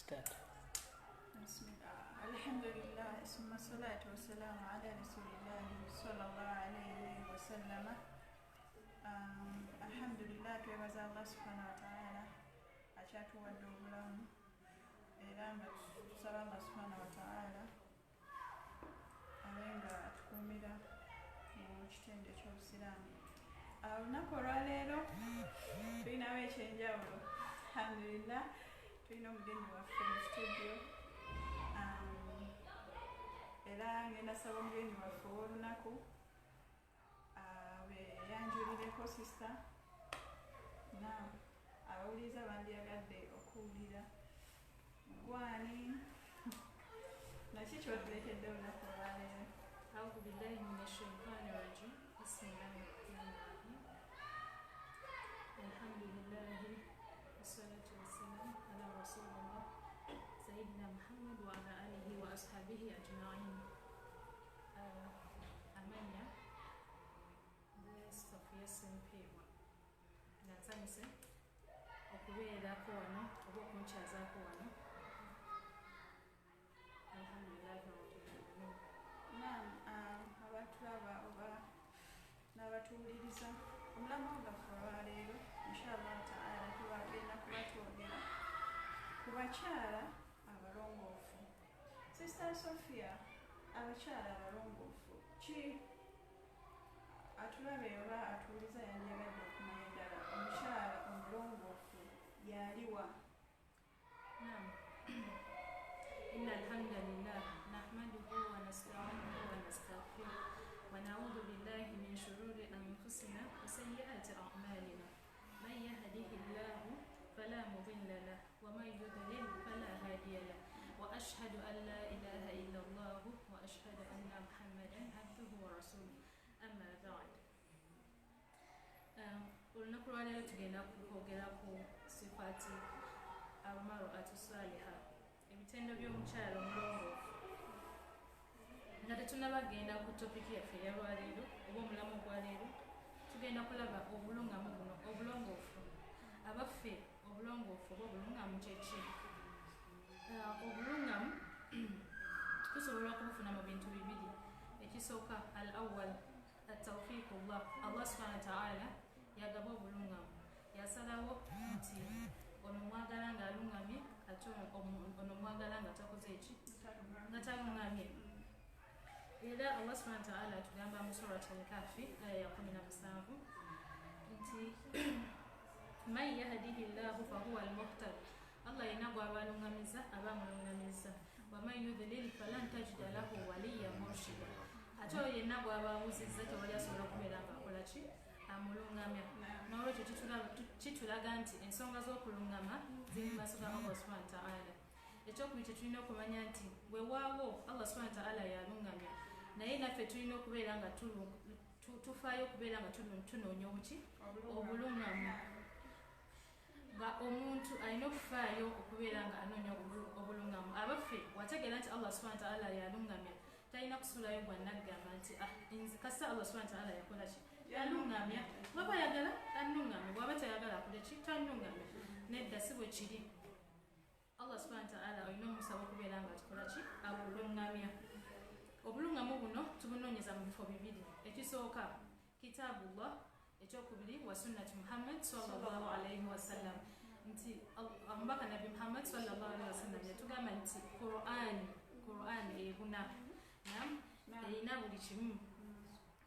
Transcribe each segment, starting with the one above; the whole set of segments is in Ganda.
Start. Bismillah. Alhamdulillah, summa salatu wassalamu ala rasulillahi sallallahu alayhi wasallama. Alhamdulillah, twebaza Allah subhanahu wa ta'ala akyatuwadde obulamu, era nga tusaba Allah subhanahu wa ta'ala abe nga atukuumira mu kitende ky'obusiraamu. Olunaku olwaleero tulinawo ekyenjawulo. Alhamdulillah, tulina omugenyi waffe mu studio. Era ngenda saba omugenyi waffe ow'olunaku beyanjulireko. Sister, na abawuliriza bandyagadde okuwulira gwani naki ky'otuleetedde olunaku olwaleero. أعوذ بالله من الشيطان الرجيم. بسم الله الرحمن الرحيم. الحمد لله والصلاة والسلام على رسول الله سيدنا محمد وعلى آله وأصحابه أجمعين. Amanya nze Sofia Sempeebwa, nga nsanyuse okubeerako wano oba okunkyazaako wano. Alhamdulillahi rabbil alamin. Naam, abatulaba oba n'abatuwuliriza, omulamu gwaffe olwaleero inshallah taala tubagenda kuba twogera ku bakyala abalongoofu. Sister Sophia, abakyala abalongoofu ki? Atulabe oba atuwuliza yandyagadde okumanya ddala omukyala omulongoofu yaliwa? نعم، إن الحمد لله نحمده ونستعينه ونستغفره ونعوذ بالله من شرور أنفسنا وسيئات أعمالنا، من يهده الله فلا مضل له ومن يضلل فلا هادي له، وأشهد أن لا إله إلا الله وأشهد أن محمدا عبده ورسوله. أما بعد، olunaku lwaleero tugenda kwogera ku sifaati almar'atu saliha, ebitendo by'omukyala omulongoofu. Nga tetunnabagenda ku topiki yaffe eyalwaleero oba omulamu ogwaleero, tugenda kulaba obulungamu buno, obulongoofu. Abaffe, obulongoofu oba obulungamu kyeki? Obulungamu tusobola okubufuna mu bintu bibiri. Ekisooka, al awal atawfiqullah, Allah subhana wataala yagaba obulungamu, yasalawo nti ono mwagala nga alungamye, ate ono mwagala nga takoze eki, nga talungamye. Era Allah subhana wataala atugamba mu Surat Al-Kahfi, aya ya 17, nti man yahdihi llahu fahuwa almuhtad, Allah yenna gwaba alungamiza aba amulungamiza, waman yudlil falan tajida lahu waliya murshida, ate oyo yenna gwaba awuzizza tewali asobola okubeera nga akola ki, amulungamya. N'olwekyo kitulaga nti ensonga z'okulungama ziri mu maaso ga Allah subhana wataala. Ekyokubiri kyetulina okumanya nti weewaawo Allah subhana wataala yalungamya, naye naffe tulina okubeera nga tufaayo okubeera nga tunoonya obuki, obulungamu, nga omuntu alina okufaayo okubeera nga anoonya obulungamu. Abaffe, wategeera nti Allah subhana wataala yalungamya, talina kusuulayo gwannaggamba nti ah, nze kasita Allah subhana wataala yakola ki, yalungamya, bwaba ayagala annungamye, bwaba tayagala akole ki, tannungamye. Nedda, si bwe kiri. Allah subhana wataala olina omusaba okubeera nga atukola ki, akulungamya. Obulungamu buno tubunoonyeza mu bifo bibiri: ekisooka kitabullah, ekyokubiri wa sunnati Muhammad sallallahu alaihi wasallam, nti omubaka Nabbi Muhammad sallallahu alaihi wasallam yatugamba nti Quran ebuna nam erina buli kimu,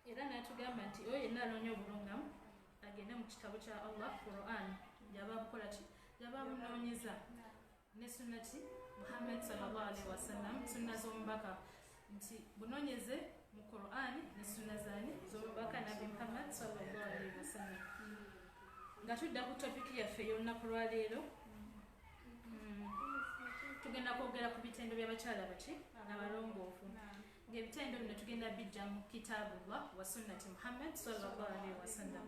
era natugamba nti oyo yenna anoonya obulungamu agende mu kitabo kya Allah Quran, gyaba bukola ki, gyaba bunoonyeza, ne sunnati Muhammad sallallahu alaihi wasallam, sunna z'omubaka, nti bunoonyeze mu Quran ne sunna zani, z'omubaka Nabbi Muhammad sallallahu alaihi wasallam. Nga tudda ku topiki yaffe ey'olunaku lwaleero, tugenda kwogera ku bitendo by'abakyala baki, abalongoofu, ng'ebitendo bino tugenda bijja mu kitabullah wa sunnati Muhammad sallallahu alaihi wasallam.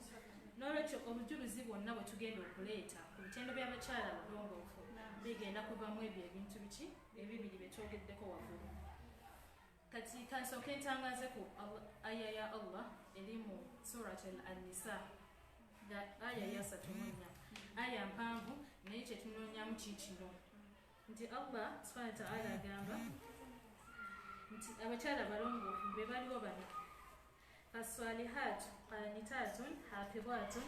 N'olwekyo obujulizi bwonna bwe tugenda okuleeta ku bitendo by'abakyala abalongoofu bigenda kuvamu ebyo ebintu biki, ebibiri bye twogeddeko waggulu. Kati kansooke ntangaze ku aya ya Allah eri mu Surat Al Annisa, nga aya ya 34, aya mpanvu, naye kyetunoonyamu kiikino. Nti Allah subhanahu wa ta'ala agamba nti abakyala abalongoofu be baliwo bano: fassalihatu qanitatun hafidhatun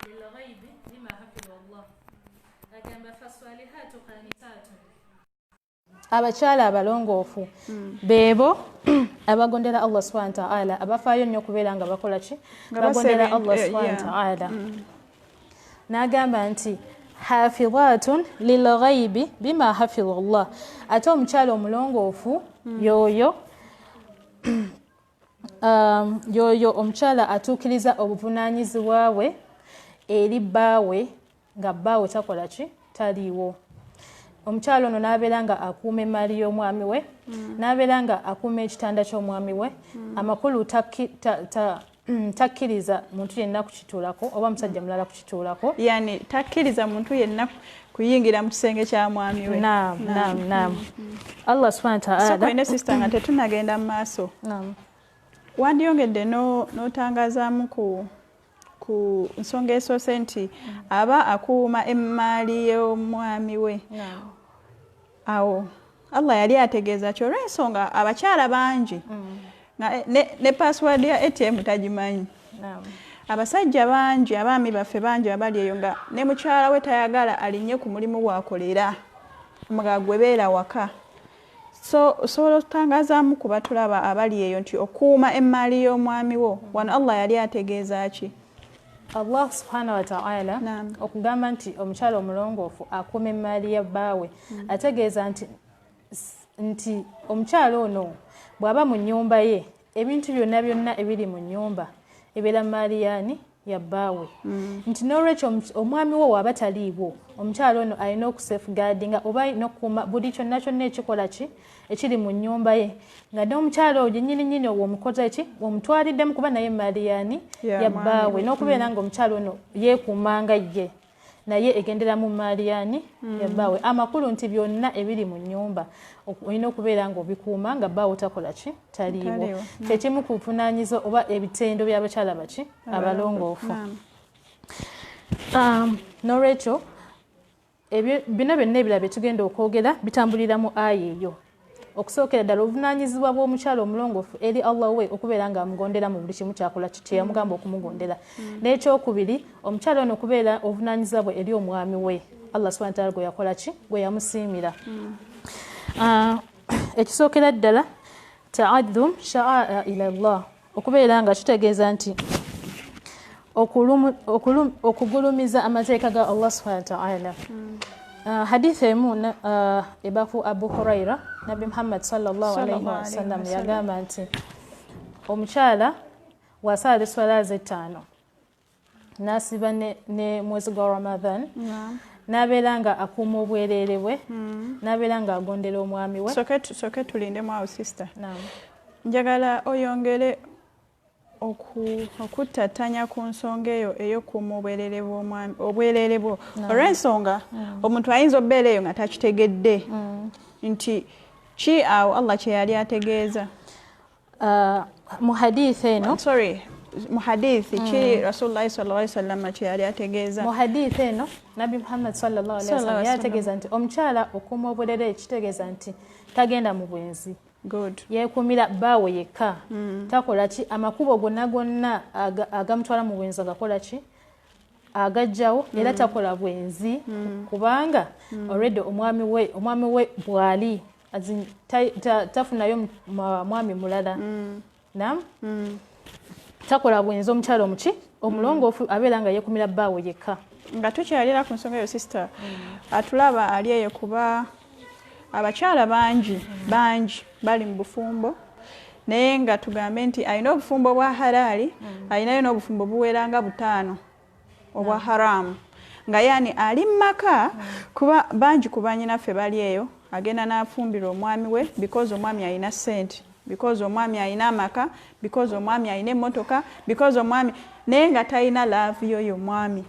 lilghaibi bima hafidha Allah. Agamba fassalihatu qanitatun, abakyala abalongoofu beebo abagondera Allah subhanahu wa ta'ala, abafaayo nnyo okubeera nga bakola ki? Nga Bagondera basaba Allah subhanahu wa ta'ala. N'agamba nti hafidhatun lilghaibi bima hafidha Allah. Ate omukyala omulongoofu yoyo yoyo omukyala atuukiriza obuvunaanyizibwa bwe eri bbaawe nga bbaawe takola ki? Taliiwo. Omukyala ono n'abeera nga akuuma emmaali y'omwami we, n'abeera nga akuuma ekitanda ky'omwami we. Amakulu takkiriza muntu yenna kukituulako oba musajja mulala kukituulako. Yani takkiriza muntu yenna kuyingira mu kisenge kya mwami we. Naam, naam, naam. Allah subhanahu wa Sooka ta'ala. Olina sister, nga tetunagenda mu maaso, Naam. wandiyongedde n'otangazaamu ku nsonga esoose nti aba akuuma emmaali y'omwami we. Naam. Awo Allah yali ategeeza ki? Olw'ensonga abakyala bangi nga ne password ya ATM tagimanyi. Naam. Abasajja bangi, abaami baffe bangi abali eyo nga ne mukyala we tayagala alinnye ku mulimu gwakolera, nga gwe beera waka. So osobola okutangazaamu ku batulaba abali eyo nti okuuma emmaali y'omwami wo, wano Allah yali ategeeza ki? Allah subhanahu wa ta'ala okugamba nti omukyala omulongoofu akuuma emmaali ya bbaawe, ategeeza nti omukyala ono bw'aba mu nnyumba ye, ebintu byonna byonna ebiri mu nnyumba ebeera maali yaani? Ya bbaawe. Nti n'olwekyo omwami wo waaba taliiwo, omukyala ono alina okusafeguardinga oba alina okukuuma buli kyonna kyonna ekikola ki? Ekiri mu nnyumba ye, nga n'omukyala oyo nnyini nnyini owo omukoze ki? Omutwaliddemu, kuba naye emaali yaani? Ya Ya mwami bbaawe. We. N'okubeera nga omukyala ono yeekuumanga ye, naye egendera mu maali yaani? Ya bbaawe. Amakulu nti byonna ebiri mu nnyumba olina okubeera ng'obikuuma nga bbaawe takola ki? Taliiwo. Taliiwo. Kyekimu ku buvunaanyizo oba ebitendo by'abakyala baki? Abalongoofu. N'olwekyo bino byonna ebirala bye tugenda okwogera bitambulira mu aya eyo. Okusookera ddala, obuvunaanyizibwa bw'omukyala omulongoofu eri Allah we, okubeera ng'amugondera mu buli kimu kyakola kye yamugamba okumugondera. N'ekyokubiri, omukyala ono okubeera obuvunaanyizibwa bwe eri omwami we, Allah subhanahu wa ta'ala gwe yakola ki? Gwe yamusiimira. Ekisookera ddala, ta'addum sha'aira Allah, okubeera nga kitegeeza nti okugulumiza amateeka ga Allah subhanahu wa ta'ala. Hadithi emu eba ku Abu Huraira, Nabbi Muhammad sallallahu alaihi Sallallahu alaihi wasallam wasallam. yagamba nti omukyala bw'asaala eswala ze ttaano, n'asiba ne mwezi gwa Ramadan, n'abeera nga akuuma obwereere bwe, n'abeera nga agondera omwami we. Soke tulindemu awo, sister. Naam. Njagala oyongere okuttattanya ku nsonga eyo ey'okuuma obwereere bw'omwami, obwereere bwo, olw'ensonga omuntu ayinza okubeera eyo nga takitegedde nti ki awo Allah kye yali ategeeza. Mu hadithi eno Sorry, mu hadithi ki Rasulullahi sallallahu alaihi wasallam kye yali ategeeza? Mu hadithi eno Nabbi Muhammad sallallahu alaihi wasallam Sallallahu alaihi yategeeza nti omukyala okuuma obwerere kitegeeza nti tagenda mu bwenzi. Good. Yeekuumira bbaawe yekka, takola ki? Amakubo gonna gonna agamutwala mu bwenzi agakola ki? Agajjawo. Era takola bwenzi kubanga already omwami we bwali. As in, tafunayo mwami mulala. Nam, takola bwenzi. Omukyala omuki? Omulongoofu abeera nga yeekumira bbaawe yekka. Nga tukyalira ku nsonga eyo, sister, atulaba ali eyo, kuba abakyala bangi bangi bali mu bufumbo, naye nga tugambe nti alina obufumbo bwa halaali, alinayo n'obufumbo buwera nga butaano obwa haramu, nga yani ali mu maka. Kuba bangi ku banyinaffe bali eyo, agenda n'afumbirwa omwami we because omwami alina ssente, because omwami alina amaka, because omwami alina emmotoka, because omwami, naye nga talina love yoyo omwami.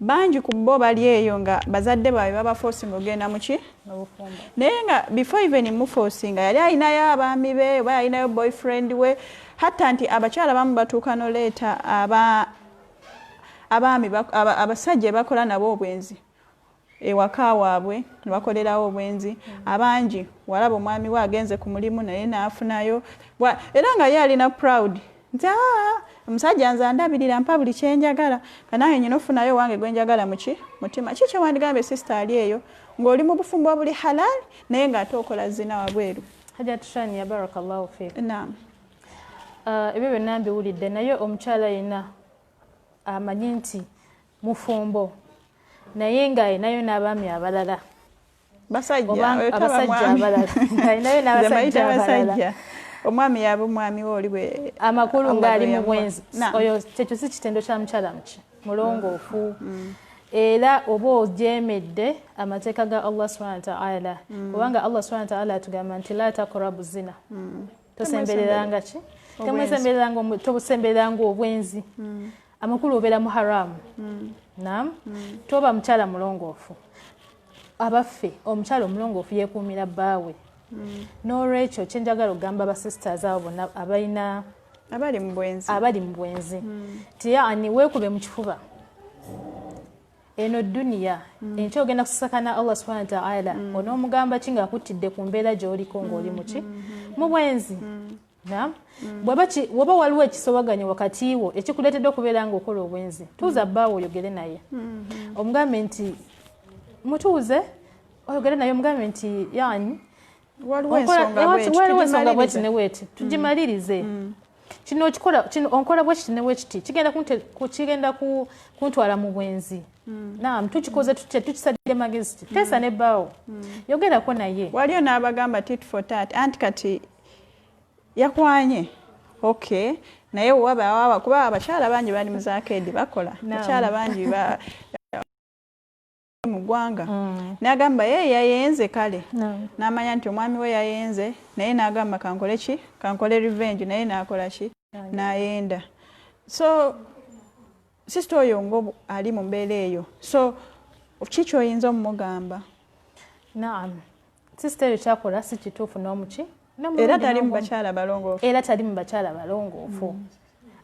Bangi ku bo bali eyo nga bazadde baabwe babaforcinga ogenda muki, Obufumbo. naye nga before even muforcinga yali alinayo abaami be oba yalinayo boyfriend we. Hatta nti abakyala bamu batuuka noleeta abaami abasajja bakola nabo obwenzi. Ewaka waabwe ne bakolerawo obwenzi. Abangi walaba omwami we agenze ku mulimu naye n'afunayo, era nga ye alina proud nti aa omusajja nze andabirira, mpa buli kyenjagala, kanange nyina ofunayo wange gwenjagala muki mutima. Ki kyewandigambye sister ali eyo ng'oli mu bufumbo obuli halal naye ng'ate okola zina wabweru? Hajat Shania, barakallahu fik. Naam. Ebyo byonna mbiwulidde, naye omukyala yenna amanyi nti mufumbo naye ng'alinayo n'abaami abalala, basajja, abasajja abalala, ng'alinayo n'abasajja abalala, omwami yaba omwami we oli bwe amakulu ng'ali mu bwenzi, oyo kyekyo si kitendo kya mukyala muki mulongoofu. Era oba ojeemedde amateeka ga Allah subhanahu wa ta'ala, kubanga Allah subhanahu wa ta'ala atugamba nti la taqrabu zina, tosembereranga ki, temwesembereranga, tobusembereranga obwenzi. Amakulu obeera mu haramu. Naam, toba mukyala mulongoofu. Abaffe, omukyala omulongoofu yeekuumira bbaawe. N'olwekyo kyenjagala okugamba abasisters abo bonna abalina abali mu bwenzi, abali mu bwenzi, ti yani weekube mu kifuba, eno duniya, enkya ogenda kusakana Allah subhanahu wa ta'ala, onoomugamba ki ng'akuttidde ku mbeera gy'oliko ng'oli muki mu bwenzi? Naam, bw'aba waliwo ekisobaganye wakati wo ekikuleetedde okubeera ng'okola obwenzi, tuuza bbaawo oyogere naye, omugambe nti mutuuze oyogere naye, omugambe nti yani waliwo ensonga bweti ne bweti, tugimalirize. Kino okikola, kino onkola bwe kiti ne bwe kiti, kigenda kuntwala mu bwenzi. Naam, tukikoze tutya, tukisalidde magezi, teesa ne bbaawo, yogerako naye. Waliyo n'abagamba tit for tat, anti kati yakwanye, okay, naye waba waba kuba abakyala bangi bali mu zakeedi bakola, abakyala bangi mu ggwanga, n'agamba ye yayenze kale, n'amanya nti omwami we yayenze naye, n'agamba kankole ki, kankole revenge, naye n'akola ki, n'ayenda. So sister oyo ngo ali mu mbeera eyo, so ki kyoyinza omumugamba? Naam, sister eyo kyakola si kituufu n'omuki. Era tali mu bakyala balongoofu. Era tali mu bakyala balongoofu,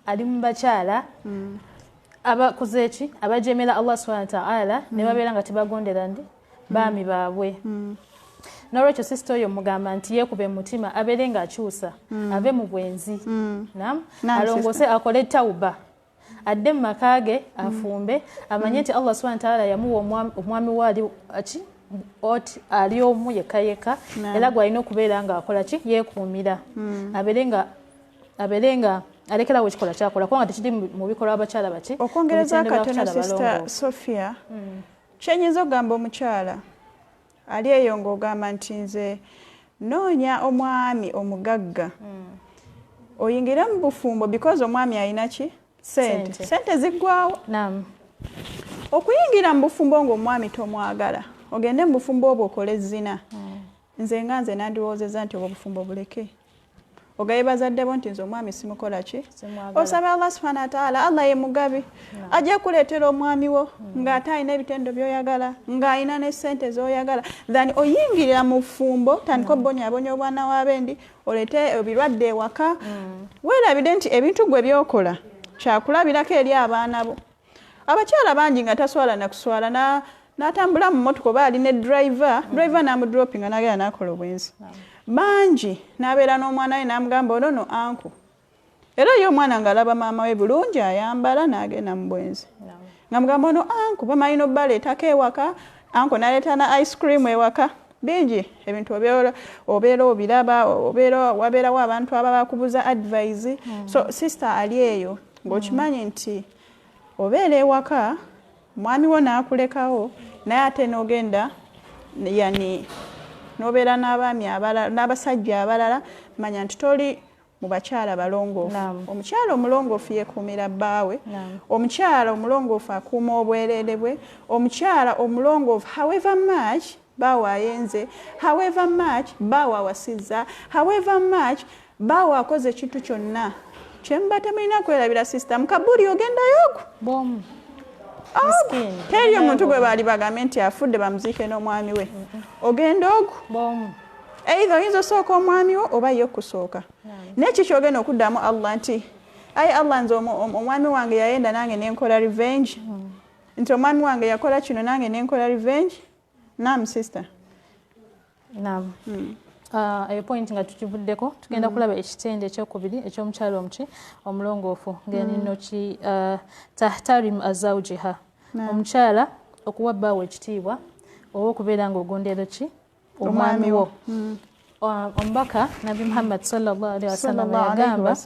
ali mu bakyala abakoze eki, abajemera Allah subhanahu wa ta'ala ne babeera nga tebagondera ndi baami baabwe. N'olwekyo sister oyo mugamba nti yeekube mutima, abeere ng'akyusa, ave mu bwenzi. Naam, alongoose, akole tawuba, adde mu maka ge, afumbe, amanye nti Allah subhanahu wa ta'ala yamuwa omwami we ali ki oti ali omu yekka yekka, era gwalina okubeera ng'akola ki, yeekuumira, abeere nga alekerawo ekikola kyakola, kubanga tekiri mu bikolwa abakyala baki. Okwongereza katono, sister Sophia, kyenyinza okugamba omukyala ali eyo ng'ogamba nti nze noonya omwami omugagga, oyingire mu bufumbo because omwami alina ki, sente, sente ziggwawo. Okuyingira mu bufumbo ng'omwami tomwagala, ogende mu bufumbo obwo okole zina, nze nga nze nandiwoozezza nti obwo bufumbo buleke, ogaye bazadde bo nti nze omwami simukola ki, osabe Allah subhana wataala. Allah ye mugabi, ajja kuleetera omwami wo ng'ate alina ebitendo by'oyagala, ng'alina ne ssente z'oyagala, than oyingirira mu bufumbo, tandika obonyabonya obwana w'abendi, oleete ebirwadde ewaka. Weerabire nti ebintu gwe byokola kyakulabirako eri abaana bo. Abakyala bangi nga taswala nakuswala, n'atambula mu mmotoka oba ali ne driver, driver n'amudropinga, n'agenda n'akola obwenzi. Bangi n'abeera n'omwana we n'amugamba ono no uncle, era ye omwana ng'alaba maama we bulungi ayambala, n'agenda mu bwenzi nga mugamba ono uncle, bamanyi n'obbaleetako ewaka, uncle n'aleeta na ice cream ewaka. Bingi ebintu obeera obiraba, obeera wabeerawo abantu ababa bakubuza advice. So sister ali eyo ng'okimanyi nti obeera ewaka mwami wo n'akulekawo, naye ate n'ogenda yani n'obeera n'abaami abalala, n'abasajja abalala, manya nti toli mu bakyala balongoofu. Omukyala omulongoofu yeekuumira bbaawe, omukyala omulongoofu akuuma obwereere bwe, omukyala omulongoofu, however much bbaawe ayenze, however much bbaawe awasizza, however much bbaawe akoze ekintu kyonna, kyemuba temulina kwerabira, sister, mu kabuli ogendayo ogwo teri omuntu gwe baali bagambye nti afudde bamuziike n'omwami we. Ogenda ogwo either oyinza osooka omwami wo oba ye okusooka, naye ki kyogenda okuddamu Allah nti ayi Allah, nze omwami wange yayenda nange nenkola revenge? Nti omwami wange yakola kino, nange nenkola revenge. Nam, sister. Naam. Eyo point nga tukivuddeko, tugenda kulaba ekitende ekyokubiri ekyomukyalo omuki omulongoofu, ngenino ki tahtarim azawjiha, omukyala okuwa bbaawe ekitiibwa oba okubeera ng'ogondera ki omwami wo. Omubaka Nabbi Muhammad sallallahu alaihi wasallam yagamba,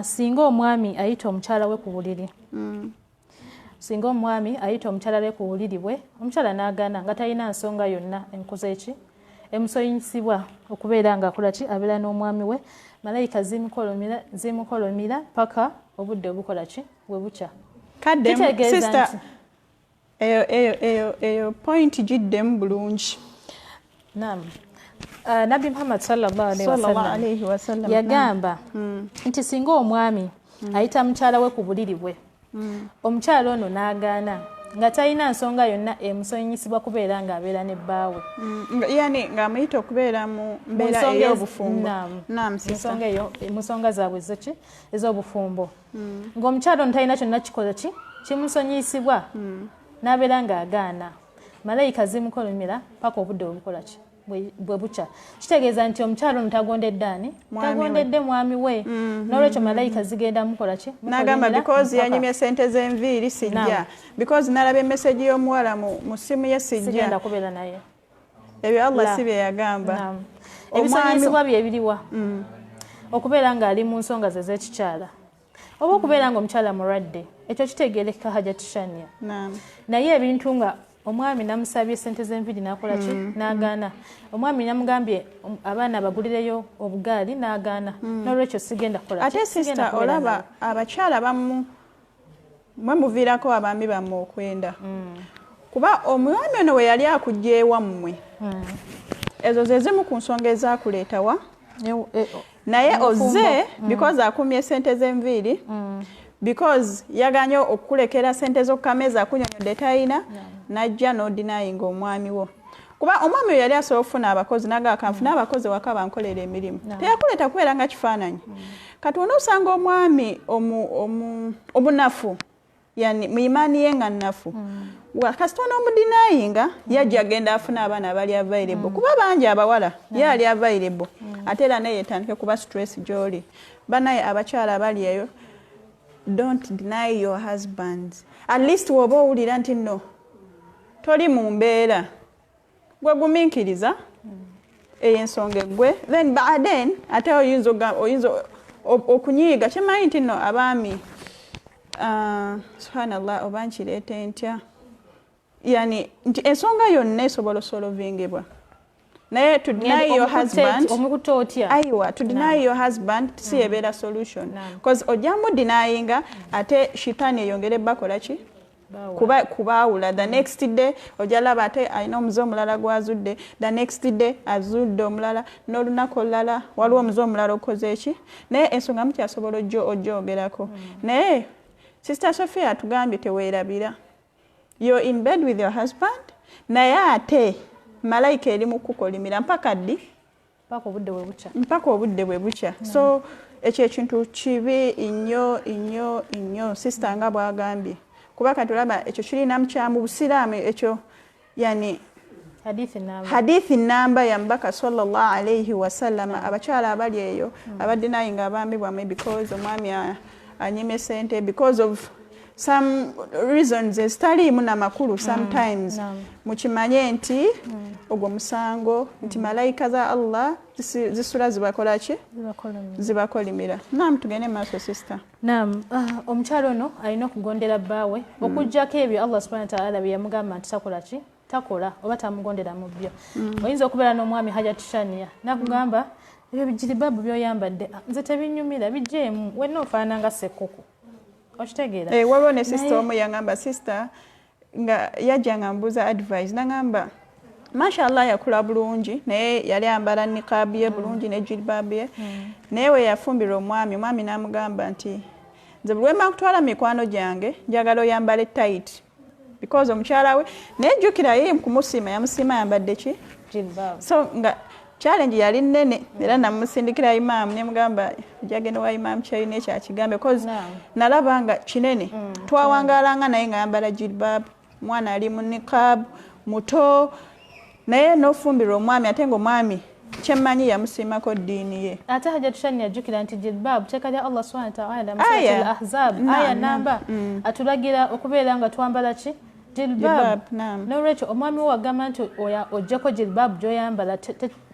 singa omwami ayita omukyala we ku buliri, singa omwami ayita omukyala we ku buliri bwe, omukyala n'agaana nga talina nsonga yonna enkoze eki emusoyinyisibwa okubeera ng'akola ki, abeera n'omwami we, malayika zimukolomira paka obudde obukola ki bwe bukya. Kadde sister, eyo point giddemu bulungi. Naam. Nabbi Muhammad sallallahu alaihi wasallam yagamba nti singa omwami ayita mukyala we ku buliri bwe, omukyala ono n'agaana nga talina nsonga yonna emusonyisibwa kubeera ng'abeera ne bbaawe, yani ng'amuyita okubeera mu mbeera ey'obufumbo. Naam, nsonga eyo mu nsonga zaabwe zeki ez'obufumbo, ng'omukyala ono talina kyonna kikola ki kimusonyisibwa, n'abeera ng'agaana, malayika zimukolomera paka obudde obukola ki bwe bukya. Kitegeeza nti omukyala ono tagondedde ani? Tagondedde mwami we. N'olwekyo malayika zigenda mukola ki? N'agamba because yanyimye sente z'enviiri sijja, because nalabye message y'omuwala mu ssimu ye sijja, sigenda kubeera naye. Ebyo Allah si bye yagamba. Ebisonyisibwa bye biriwa? Okubeera ng'ali mu nsonga ze ez'ekikyala, oba okubeera ng'omukyala mulwadde, ekyo kitegeerekeka Hajat Shania. Naye ebintu nga omwami namusabye sente z'enviiri n'akola ki? N'agaana. Omwami namugambye abaana bagulireyo obugaali n'agaana. N'olwekyo sigenda kukola ki? Ate sister, olaba abakyala bamu mwe muviirako abaami bammwe okwenda. Kuba omwami ono we yali akujja ewammwe, ezo ze zimu ku nsonga ezaakuleetawa. Naye ozze because akumye sente z'enviiri, because yaganye okukulekera sente z'okukameza, akunyonyodde talina, najja n'odenyinga omwami wo. Kuba omwami oyo yali asobola okufuna abakozi, naga kanfune abakozi waka bankolera emirimu. Teyakuleeta kubeera nga kifaananyi. Kati onoosanga omwami omunafu, yani mu imaani ye nga nnafu, kasita onoomudenyinga yajja agenda afuna abaana abali available, kuba bangi abawala ye ali available, ate era naye yetandike kuba stress gy'oli. Banaye abakyala abali eyo, don't deny your husbands. At least woba owulira nti nno toli mu mbeera, gwe gumiikiriza eyo ensonga eggwe, then baden ate oyinza okunyiiga. Kimanyi nti nno abaami, subhanallah, oba nkireete ntya, yani nti ensonga yonna esobola osolvingibwa, naye to deny your husband, aiwa, to deny your husband si ebeera solution, because ojjamu denyinga ate shitaani eyongere bakola ki, kubaawula. The next day ojja laba ate alina omuze omulala gwazudde, the next day azudde omulala, n'olunaku olulala waliwo omuze omulala okoze eki. Naye ensonga mukyasobola ojjogerako. Naye Sister Sophia atugambye teweerabira, you're in bed with your husband, naye ate malayika eri mu kukolimira mpaka ddi? Mpaka obudde bwe bukya. Mpaka obudde bwe bukya. So ekyo ekintu kibi nnyo nnyo nnyo, sister nga bw'agambye, kuba kati olaba ekyo kirina mukyamu busiraamu ekyo, yani hadithi namba ya mbaka sallallahu alaihi wasallam. Abakyala abali eyo abadenyinga abaami bwammwe because omwami anyimye sente, because of some reasons ezitaliimu namakulu sometimes, mukimanye nti ogwo musango, nti malayika za Allah zisula zibakola ki? Zibakolimira. Nam, tugende maaso, sister. Naam. Omukyala ono alina okugondera bbaawe, okuggyako ebyo Allah subhana wataala bye yamugamba nti takola ki, takola oba tamugondera mu byo. Oyinza okubeera n'omwami, Hajat Shania, nakugamba ebyo bijiribaabu byoyambadde nze tebinyumira, bijeemu, wenna ofaanana nga sekkuku, okitegeera? Waliwo ne sister omu yangamba, sister nga yajja nga mbuuza advice, nangamba mashallah yakula bulungi, naye yali ambala niqab ye bulungi ne jilbab ye, naye we yafumbirwa omwami, omwami n'amugamba nti nze buli lwemba nkutwala mikwano gyange njagala oyambale tight, because omukyala we, naye jjukira ye kumusiima yamusiima yambadde ki, so nga Challenge yali nnene era namusindikira imaamu ne mugamba ojagenda wa imaamu kyalina ekyakigambe cause nalaba nga kinene. Twawangalanga naye nga yambala jilbab, mwana ali mu niqab muto, naye n'ofumbirwa omwami ate ng'omwami kyemmanyi yamusiimako ddiini ye. Ate Hajat Shani yajjukira nti jilbab teeka lya Allah subhanahu wa ta'ala mu Suratul Ahzab aya namba atulagira okubeera nga twambala ki jilbab. N'olwekyo omwami we wagamba nti ojjako jilbab gy'oyambala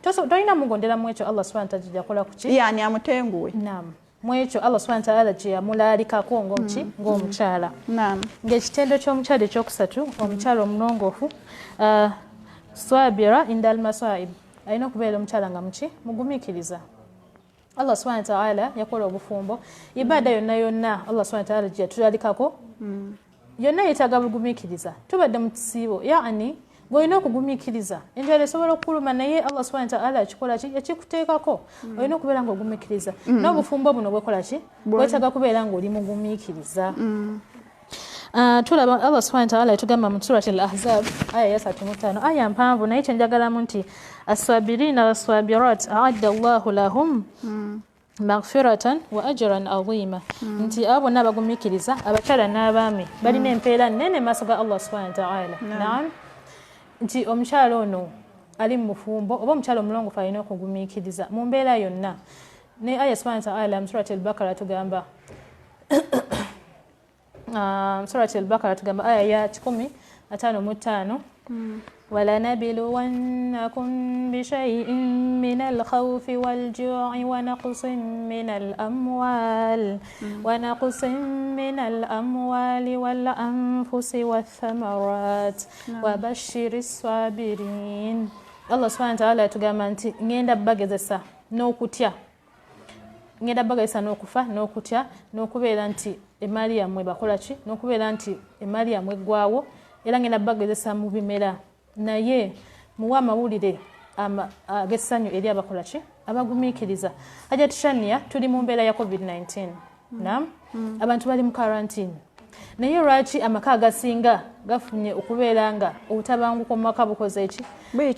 tolina mugondera mu ekyo Allah subhanahu wa ta'ala gyakola ku ki yani amutenguwe. Naam, mu ekyo Allah subhanahu wa ta'ala kye yamulaalikako ng'omuki ng'omukyala. Naam, ng'ekitendo ky'omukyala ekyokusatu, omukyala omulongoofu swabira indal masaib, alina okubeera omukyala nga muki mugumiikiriza. Allah subhanahu wa ta'ala yakola obufumbo, ibaada yonna yonna Allah subhanahu wa ta'ala gye yatulalikako yonna yeetaaga bugumiikiriza. Tubadde mu kisiibo, yaani ng'olina okugumiikiriza, enjala esobola okukuluma naye Allah subhanahu wa ta'ala akikola ki ekikuteekako, olina okubeera ng'ogumiikiriza. N'obufumbo buno bwekola ki bwetaaga kubeera ng'oli mugumiikiriza. Tulaba Allah subhanahu wa ta'ala yatugamba mu Surati Al-Ahzab aya ya 35, aya mpanvu naye kyenjagalamu nti as-sabirina was-sabirat a'adda Allahu lahum maghfiratan wa ajran azima, nti abo bonna abagumiikiriza abakyala n'abaami balina empeera nnene maaso ga Allah subhanahu wa ta'ala. Naam, nti omukyala ono ali mu mufumbo oba omukyala omulongoofu alina okugumiikiriza mu mbeera yonna. Ne aya subhanahu wa ta'ala mu Surati Al-Baqara tugamba Surati Al-Baqara tugamba aya ya 155, ولنبلونكم بشيء من الخوف والجوع ونقص من الأموال والأنفس والثمرات وبشر الصابرين. Allah subhanahu wa ta'ala yatugamba nti ngenda bagezesa n'okutya, ngenda bagezesa n'okufa n'okutya n'okubeera nti emaali yammwe bakola ki, n'okubeera nti emaali yammwe eggwawo, era ngenda bagezesa mu bimera, naye muwe amawulire ag'essanyu eri abakola ki abagumiikiriza. Hajat Shania, tuli mu mbeera ya COVID-19. Naam, abantu bali mu quarantine, naye lwaki amaka agasinga gafunye okubeera nga obutabanguko mu maka bukoze ki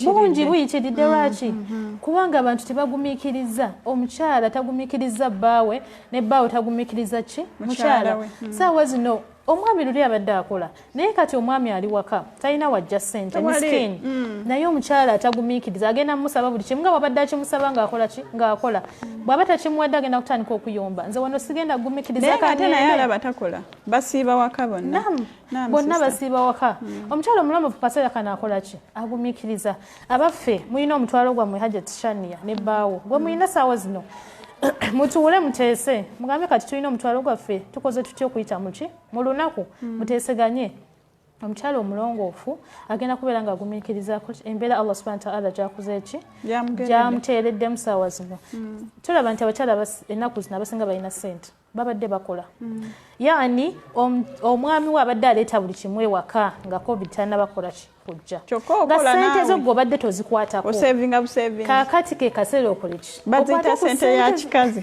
bungi buyitiridde? Lwaki? Kubanga abantu tebagumiikiriza. Omukyala tagumiikiriza bbaawe ne bbaawe tagumiikiriza ki mukyala. Saawa zino omwami luli abadde akola, naye kati omwami ali waka talina wajja ssente, miskiini. Naye omukyala atagumiikiriza agenda mumusaba buli kimu nga bw'abadde akimusaba ng'akola ki ng'akola, bw'aba takimuwadde agenda kutandika okuyomba, nze wano sigenda kugumiikiriza. Naye ate naye alaba takola, basiiba waka bonna. Bonna basiiba waka. Omukyala omulongoofu kaseera kano akola ki? Agumiikiriza. Abaffe mulina omutwalo gwammwe Hajat Shania ne bbaawo gwe mulina saawa zino, mutuule muteese mugambe kati tulina omutwalo gwaffe, tukoze tutya okuyita muki mu lunaku, muteeseganye. Omukyala omulongoofu agenda kubeera ng'agumiikirizaako embeera Allah subhanahu wa ta'ala gy'akoze ki gy'amuteereddemu saawa zino. Tulaba nti abakyala ennaku zino abasinga balina ssente, babadde bakola, yaani omwami we abadde aleeta buli kimu ewaka nga COVID tannabakola ki kujja, nga ssente zo gw'obadde tozikwatako, kaakati ke kaseera okole ki, baziyita ssente ya kikazi,